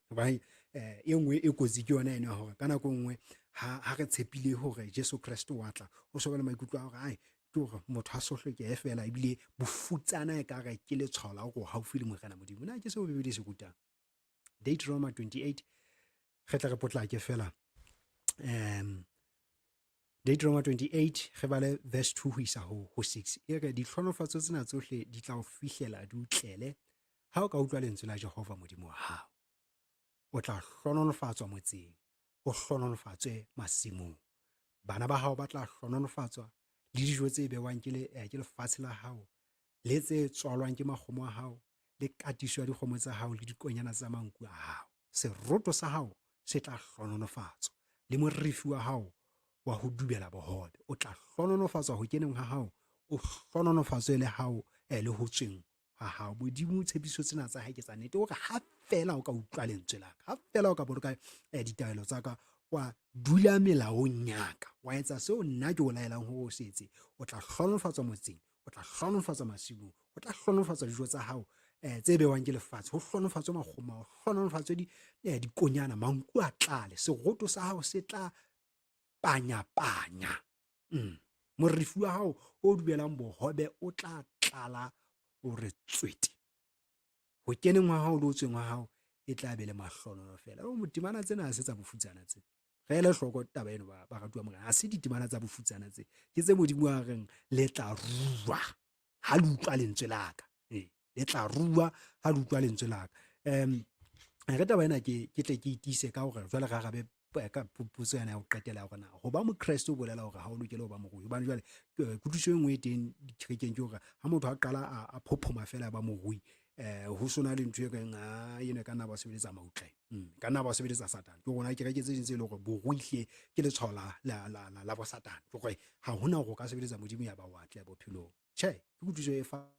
Hobane e nngwe e kotsi ke yona eno ya hore ka nako e nngwe ha re tshepile hore Jesu Kreste wa tla, o so ba le maikutlo a hore ai, ke hore motho a sohle ke e fela, ebile bofutsana e ka re ke letshwao la hore o haufi le Morena Modimo. Na ke seo Bibele e se rutang? Deuteronomy 28, re tla re potlake fela. Deuteronomy 28, re bale verse 2 ho isa ho 6. E re ditlhonofatso tsena tsohle di tla o fihlela, di o tlele, ha o ka utlwa lentswe la Jehova Modimo wa hao. O tla hlonolofatswa motseng, o hlonolofatswe masimong. Bana ba hao ba tla hlonolofatswa, le dijo tse bewang ke lefatshe la hao, le tse tswalwang ke makgomo a hao, le katiso ya dikgomo tsa hao le dikonyana tsa manku a hao. Seroto sa hao se tla hlonolofatswa, le morifi wa hao wa ho dubela bohobe. O tla hlonolofatswa ho keneng ha hao, o hlonolofatswe le hao le ho tsweng ha hao. Modimo tshepiso tsena tsa hae ke tsa nnete, hore ha fela o ka utlwa lentswe la ka, ha fela o ka boloka ditaelo tsa ka, wa dula melaong ya ka, wa etsa seo nna ke o laelang hore o se etse, o tla hlonolofatswa motseng, o tla hlonolofatswa masimong, o tla hlonolofatswa dijo tsa hao tse bewang ke lefatshe, ho hlonolofatswe makgomo, ho hlonolofatswe dikonyana, manku a tlale, seroto sa hao se tla panya-panya. Morifi wa hao o dubelang bohobe o tla tlala o re tswete. Ho keneng wa hao le ho tsweng wa hao e tla be le mahlonolo fela. O temana tsena ha se tsa bofutsana tse. Re ele hloko taba eno, ba ratuwa Morena. Ha se ditemana tsa bofutsana tse. Ke tse Modimo a reng le tla rua ha le utlwa lentswe la ka. Le tla rua ha le utlwa lentswe la ka. Re taba ena ke tle ke itiise ka hore jwale re arabe Ka potso yana ya ho qetela ya hore na ho ba mokreste o bolela hore ha o lokele ho ba morui. Hobane jwale kutlwisiso e nngwe e teng dikerekeng ke hore ha motho a qala a phophoma fela ya ba morui, ho sona le ntho e reng a eno e ka nna ba sebeletsa mautle, ka nna ba sebeletsa Satane. Ke rona kereke tse ding tse leng hore borui hle ke letshwao la bo Satane, ke hore ha hona hore o ka sebeletsa Modimo ya ba o atleha bophelong. Tjhe, ke kutlwisiso e fa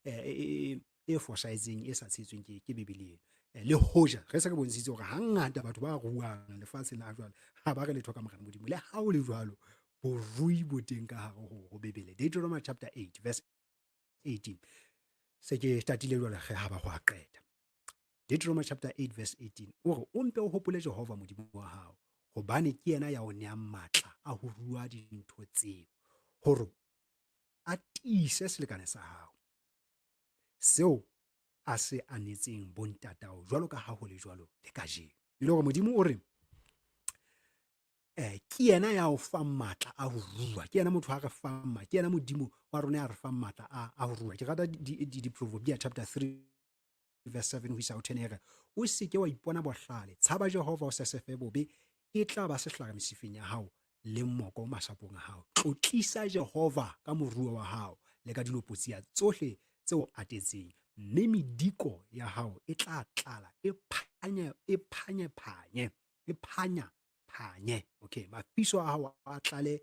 e fosahetseng e sa tshehetsweng ke Bibele eno. Le hoja re se re bontshitse hore hangata batho ba ruang lefatsheng la jwale ha ba re letho ka Morena Modimo, le ha ho le jwalo borui bo teng ka hare ho Bibele. Deuteronomy chapter 8 verse 18. Se ke tatile jwale re ha ba go a qeta. Deuteronomy chapter 8 verse 18 o re o mpe o hopole Jehova Modimo wa hao, hobane ke yena ya o neang matla a ho rua dintho tseo, hore a tiise selekane sa hao seo a se anetseng bontatao, jwalo ka ha ho le jwalo le kajeno. E le hore Modimo o re ke yena ya o fang matla a ho rua, ke yena motho a re fang matla, ke yena Modimo wa rona ya re fang matla a ho rua. Ke rata di-Proverbia chapter 3 verse 7 ho isa ho 10 e re, o se ke wa ipona bohlale, tshaba Jehova, o sesefe bobe, e tla ba sehlare mesifeng ya hao le moko masapong a hao. Tlotlisa Jehova ka moruo wa hao le ka dilopotsia tsohle tse o atetseng, mme mediko ya hao e tla tlala e phanye, e phanye phanye, e phanya phanye. Okay, mafiso a hao a tlale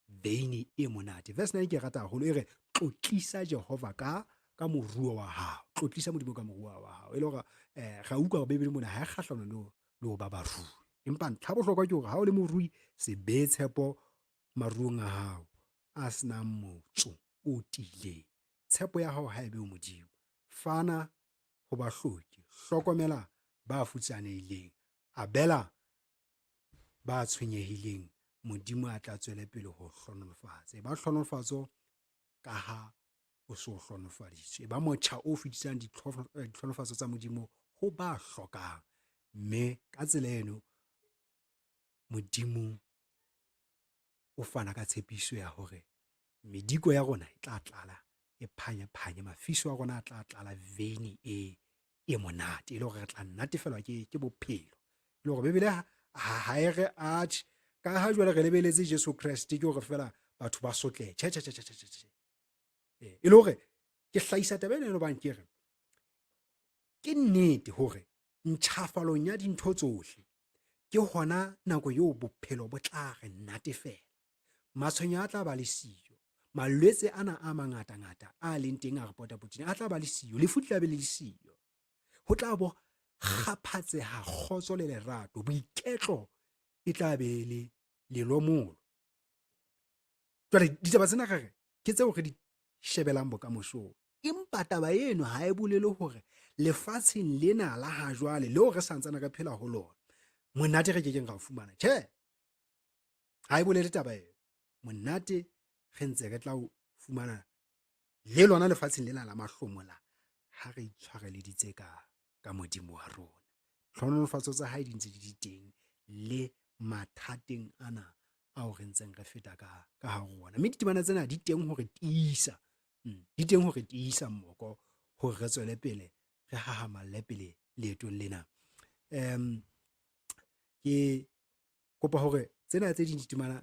veine e monate. Verse 9 ke e rata haholo, e re tlotlisa Jehova ka moruo wa hao, tlotlisa Modimo ka moruo wa hao. E le hore ra utlwa hore Bibele mona ha e kgahlano le ho ba barui, empa ntlha bohlokwa ke hore ha o le morui, se bee tshepo maruong a hao a senang motso o tiileng. Tshepo ya hao ha e be ho Modimo. Fana ho bahloki, hlokomela ba futsanehileng, abela ba tshwenyehileng, Modimo a tla tswele pele ho hlohonolofatsa. E ba hlohonolofatso ka ha o so hlohonolofaditswe. E ba motjha o fetisang ditlhohonolofatso tsa Modimo ho ba hlokang. Mme ka tsela eno Modimo o fana ka tshepiso ya hore mediko ya rona e tla tlala e phanye-phanye, mafiso a rona a tla tlala veine e monate, e le hore re tla natefelwa ke bophelo. E le hore Bibele ha e re atjhe, ka ha jwale re lebeletse Jesu Kreste ke hore feela batho ba sotlehe. Tjhe, tjhe, tjhe, tjhe, tjhe, tjhe. E le hore ke hlahisa taba ena hobane ke re ke nnete hore ntjhafalong ya dintho tsohle ke hona nako eo bophelo bo tla re natefela. Matshwenyeho a tla ba le siyo, malwetse ana a mangatangata a leng teng a re potapotileng a tla ba le siyo, lefu le tla be le le siyo. Ho tla bo kgaphatseha kgotso le lerato, boiketlo e tla be le lelomolo. Jwale ditaba tsena re re ke tseo re di shebelang bokamosong, empa taba eno ha e bolele hore lefatsheng lena la ha jwale leo re santsane re phela ho lona monate re kekeng ra o fumana. Tjhe, ha e bolele taba eo. Monate re ntse re tla o fumana le lona lefatsheng lena la mahlomola ha re itshwareleditse ka Modimo wa rona. Tlhohonolofatso tsa hae di ntse di di teng le mathateng ana ao re ntseng re feta ka hare ho ona. Mme ditemana tsena di teng ho re tiisa, di teng ho re tiisa mmoko hore re tswele pele, re hahamalle pele leetong lena. Ke kopa hore tsena tse ding ditemana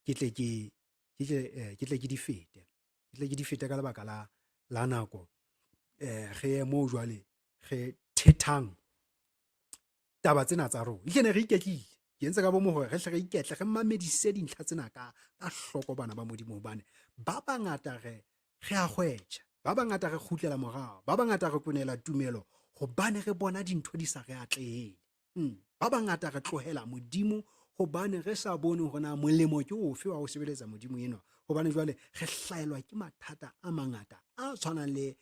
ke tle ke, ke tle, ke tle ke di fete, ke tle ke di fete ka lebaka la nako. Re ye moo jwale re thethang taba tsena tsa rona. Ehlile ne re iketlile, ke entse ka bomo hore re hle re iketle, re mamedise dintlha tsena ka hloko bana ba Modimo, hobane ba bangata re a kgwetjha, ba bangata re kgutlela morao, ba bangata re kwenela tumelo hobane re bona dintho di sa re atlehele. Ba bangata re tlohela Modimo hobane re sa bone hore na molemo ke ofe wa ho sebeletsa Modimo enwa, hobane jwale re hlaelwa ke mathata a mangata a tshwanang le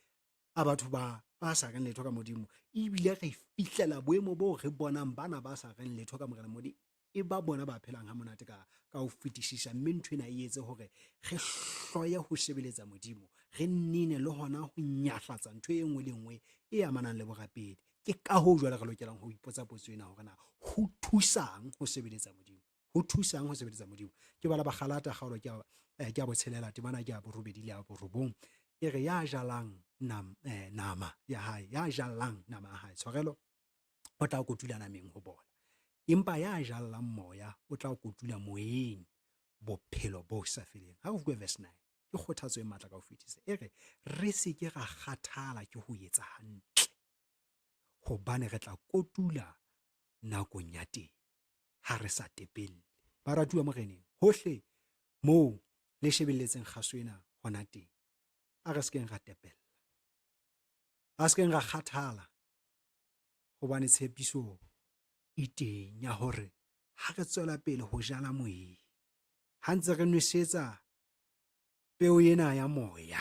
a batho ba sa reng letho ka Modimo, ebile re fihlela boemo boo re bonang bana ba sa reng letho ka Morena Modimo e ba bona ba phelang ha monate ka ho fetisisa. Mme ntho ena e etse hore re hloye ho sebeletsa Modimo, re nnene le hona ho nyahlatsa ntho e nngwe le nngwe e amanang le borapedi. Ke ka hoo jwale re lokelang ho ipotsa potso ena hore na ho thusang ho sebeletsa Modimo, ho thusang ho sebeletsa Modimo. Ke bala Bagalata kgaolo ke ya botshelela, temana ke ya borobedi le ya borobong, e re ya jalang nama ya hae, ya jalang nama ya hae, tshwarelo, o tla kotula nameng ho bola. Empa ya jallang moya o tla kotula moyeng bophelo bo sa feleng. Ha re utlwe verse 9. Ke kgothatso e matla ka ho fetisa. E re re se ke ra kgathala ke ho etsa hantle, hobane re tla kotula nakong ya teng ha re sa tepelle. Baratuwa Moreneng, hohle moo le shebelletseng kgaso ena hona teng, a re se keng ra tepella, a se keng ra kgathala, hobane tshepiso e teng ya hore ha re tswela pele ho jala moyeng, ha ntse re nwesetsa peo ena ya moya,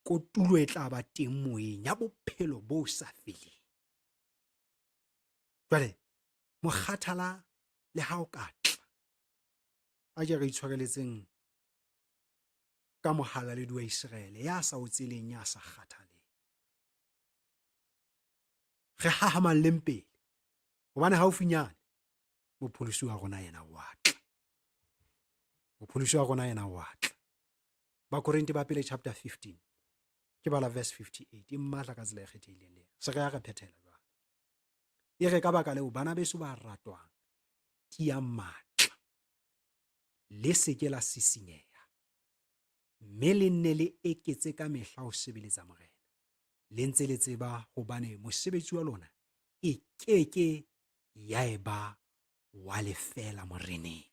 kotulo e tla ba teng moyeng ya bophelo bo sa feleng. Jwale mokgathala le ha o ka tla, a ke re itshwareletseng ka mohalaledi wa Iseraele ya sa otseleng, ya sa kgathaleng. Re hahamalleng pele, hobane haufinyane mopholosi wa rona yena wa tla. Mopholosi wa rona yena wa tla. Bakorinte ba pele chapter 15 ke bala verse 58 e mmatla ka tsela e kgethehileng le se re ya re phethela jwale. E re ka baka leo bana beso ba ratwang, tiyang matla, le se ke la sisinyeha, mme le nne le eketse ka mehla ho sebeletsa Morena, le ntse le tseba hobane mosebetsi wa lona e ke ke ya eba wa lefeela Moreneng.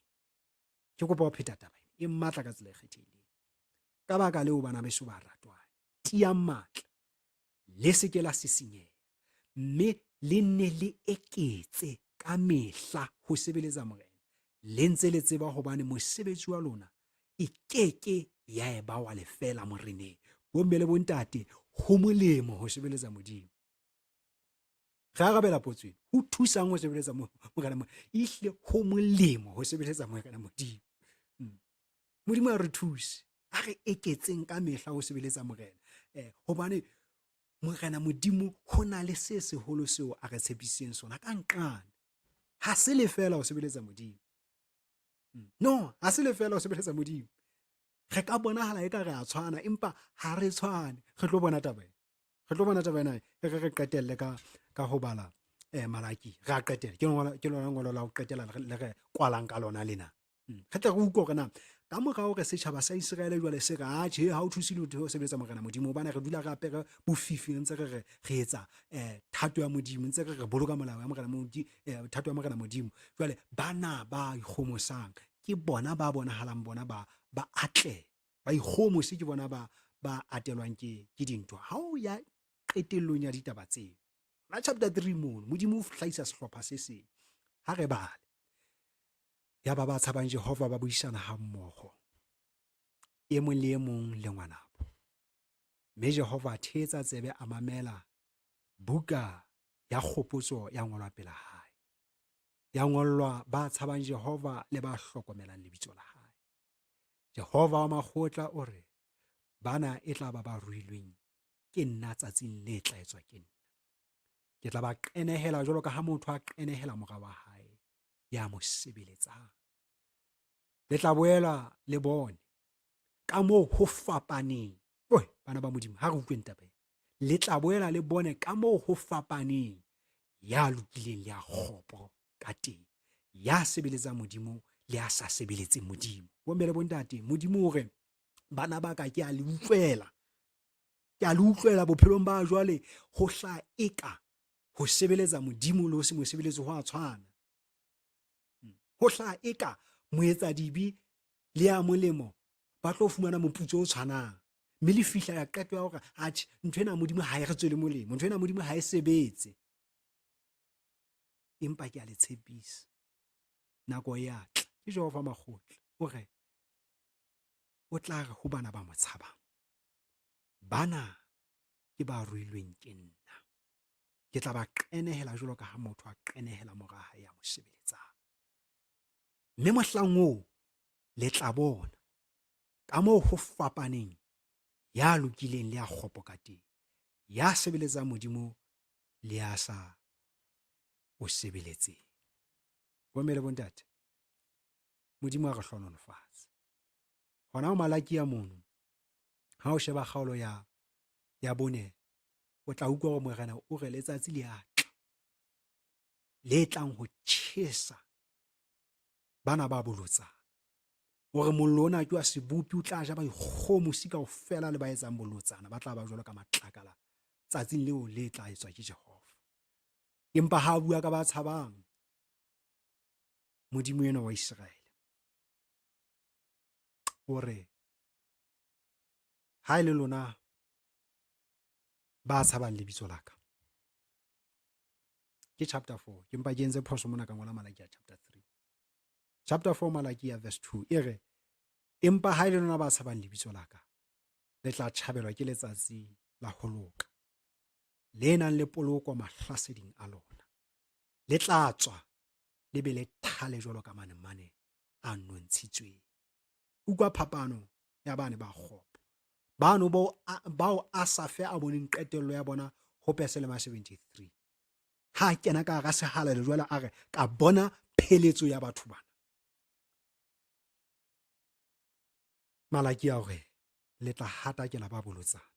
Ke kopa ho pheta taba ena e matla ka tsela e kgethehileng. Ka baka leo bana beso ba ratwang, tiyang matla, le se ke la sisinyeha, mme le nne le eketse ka mehla ho sebeletsa Morena, le ntse le tseba hobane mosebetsi wa lona e ke ke ya eba wa lefeela Moreneng. Bomme le bontate, ho molemo ho sebeletsa Modimo. Re arabela potso ena, ho thusang ho sebeletsa Morena Modimo? Ehlile ho molemo ho sebeletsa Morena Modimo. Modimo a re thuse, a re eketseng ka mehla ho sebeletsa Morena. Hobane Morena Modimo ho na le se seholo seo a re tshepisitseng sona ka nqane. Ha se lefeela ho sebeletsa Modimo. No, ha se lefeela ho sebeletsa Modimo. Re ka bonahala eka re a tshwana, empa ha re tshwane. Re tlo bona taba ena. Re tlo bona taba ena e re re qetelle ka ka ho bala Malaki. Re a qetela. Ke lona, ke lona ngolo la ho qetela le re kwalang ka lona lena. Re tle re utlwe hore na ka mora hore setjhaba sa Iseraele jwale se re atjhe ha o thuse lotho ho sebeletsa Morena Modimo, hobane re dula re apere bofifi, re ntse re re re etsa thato ya Modimo, ntse re re boloka molao ya Morena Modimo, thato ya Morena Modimo. Jwale bana ba ikgomosang ke bona ba bonahalang bona ba ba atle, ba ikgomose ke bona ba ba atelwang ke ke dintho. Ha o ya qetellong ya ditaba tseo, na chapter 3 mono Modimo o hlahisa sehlopha se seng. Ha re bale, ya ba ba tshabang Jehova ba buisana hammoho, e mong le e mong le ngwanabo. Mme Jehova a theetsa tsebe a mamela buka ya kgopotso ya ngolwa pela hae, ya ngollwa ba tshabang Jehova le ba hlokomelang lebitso la hae. Jehova wa makgotla o re, bana e tla ba ba ruilweng ke nna tsatsing le tla etswa ke nna. Ke tla ba qenehela jwalo ka ha motho a qenehela mora wa hae ya mo sebeletsang. Le tla boela le bone ka moo ho fapaneng. Oi, bana ba Modimo, ha re utlweng taba ena. Le tla boela le bone ka moo ho fapaneng ya lokileng le ya kgopo ka teng, ya sebeletsang Modimo le ya sa sebeletseng Modimo. Bomme le bontate, Modimo o re, bana ba ka ke a le utlwela. Ke a le utlwela bophelong ba jwale ho hla eka ho sebeletsa Modimo le ho se mo sebeletse ho a tshwana. Ho hla eka moetsadibe le ya molemo ba tlo fumana moputso o tshwanang, mme le fihla ya qeto ya hore atjhe, ntho ena Modimo ha e re tswele molemo, ntho ena Modimo ha e sebetse. Empa ke a le tshepisa, nako e a tla, ke Jehova makgotla o re o tla re ho bana ba mo tshabang, bana ke ba ruilweng ke nna, ke tla ba qenehela jwalo ka ha motho a qenehela mora hae ya mo sebeletsang. Mme mohlang oo le tla bona ka moo ho fapaneng ya lokileng le ya kgopo ka teng, ya sebeletsang Modimo le ya sa o sebeletseng. Bomme le bontate, Modimo a re hlohonolofatse. Hona ho Malakia mono, ha o sheba kgaolo ya ya bone, o tla utlwa hore Morena o re letsatsi le a tla. le tlang ho tjhesa bana ba bolotsana. O re mollo ona ke wa sebopi, o tla ja baikgohomosi kaofela le ba etsang bolotsana, ba tla ba jwalo ka matlakala tsatsing leo le tla etswa ke Jehova. Empa ha a bua ka ba tshabang Modimo enwa wa Iseraele, o re ha e le lona ba tshabang lebitso la ka, ke chapter 4, ke mpa ke entse phoso mona ka ngola Malakia chapter 3. Chapter 4 Malakia verse 2 e re, empa ha e le lona ba tshabang lebitso la ka, le tla tjhabelwa ke letsatsi la ho loka, le nang le poloko mahlaseding a lona. Le tla tswa le be le thale jwalo ka manemane a nontshitsweng. Utlwa phapano ya bane ba kgopo, bano bao Asafe a boneng qetello ya bona ho Pesalema 73. Ha a kena ka hara sehalalelo jwale a re, ka bona pheletso ya batho bana. Malaki a hore le tla hatakela ba bolotsana,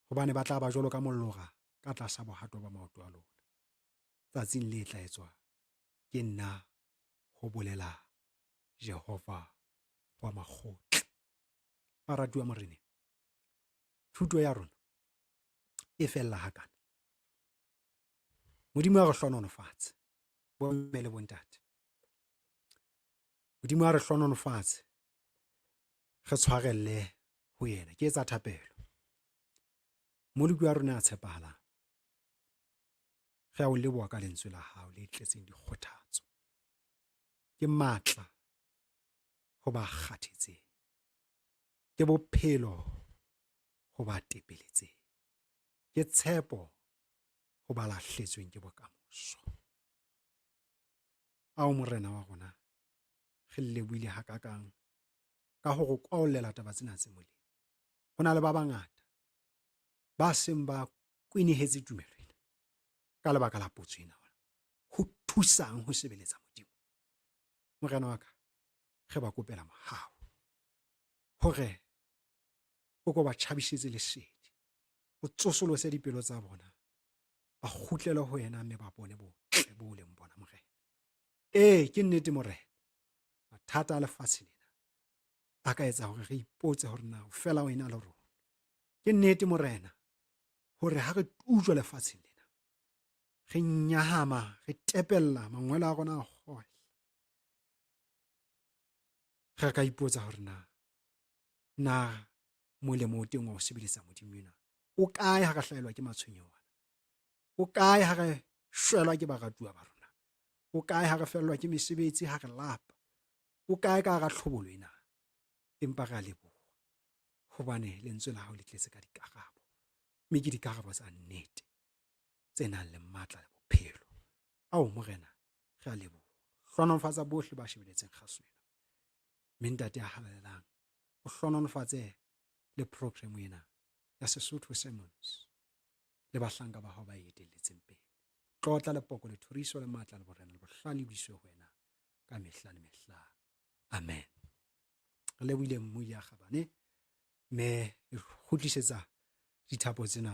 hobane ba tla ba jwalo ka molora ka tlasa bohato ba maoto a lona tsatsing le tla etswa ke nna, ho bolela Jehova wa makgotla. Baratuwa Moreneng, thuto ya rona e fella hakana. Modimo a re hlohonolofatse, bomme le bontate. Modimo a re hlohonolofatse, re tshwarelle ho yena. Ke etsa thapelo. Mmoloki wa rona a tshepahalang, re a o leboha ka lentswe la hao le tletseng dikgothatso. Ke matla ho ba kgathetseng, ke bophelo ho ba tepeletseng, ke tshepo ho ba lahletsweng ke bokamoso. Ao Morena wa rona, re lebohile hakakang ka ho re kwaollela taba tsena tse molemo. Ho na le ba bangata ba seng ba kwenehetse tumelo ena ka lebaka la potso ena, ho thusang ho sebeletsa Modimo? Morena wa ka, re ba kopela mohau hore o ko ba tjhabisetse lesedi, o tsosolose dipelo tsa bona, ba kgutlele ho yena mme ba bone botle bo leng bona, Morena. Ee, ke nnete, Morena, mathata a lefatshe lena a ka etsa hore re ipotse hore na o fela o ena le rona. Ke nnete, Morena, hore ha re tujwa lefatsheng lena, re nyahama, re tepella, mangwele a rona a kgohla. Re ka ipotsa hore na na molemo o teng wa ho sebeletsa Modimo ena o kae ha re hlahelwa ke matshwenyeho ana? O kae ha re shwelwa ke baratuwa ba rona? O kae ha re fellwa ke mesebetsi, ha re lapa? O kae ka hara tlhobolo ena? Empa re a leboha hobane lentswe la hao le tletse ka dikarabo, mme ke dikarabo tsa nnete tse nang le matla le bophelo. Ao Morena, re a leboha. Hlohonolofatsa bohle ba shebeletseng kgaso ena. Mme Ntate ya halalelang, o hlohonolofatse le program ena ya Sesotho Sermons le bahlanka ba hao ba e etelletseng pele. Tlotla le poko le thoriso le matla le borena le bohlale di iswe ho wena ka mehla le mehla. Amen. Re lebohile Mmui ya kgabane, mme re kgutlisetsa dithapo tsena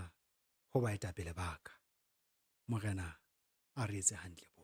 ho baetapele ba ka. Morena a re etse hantle.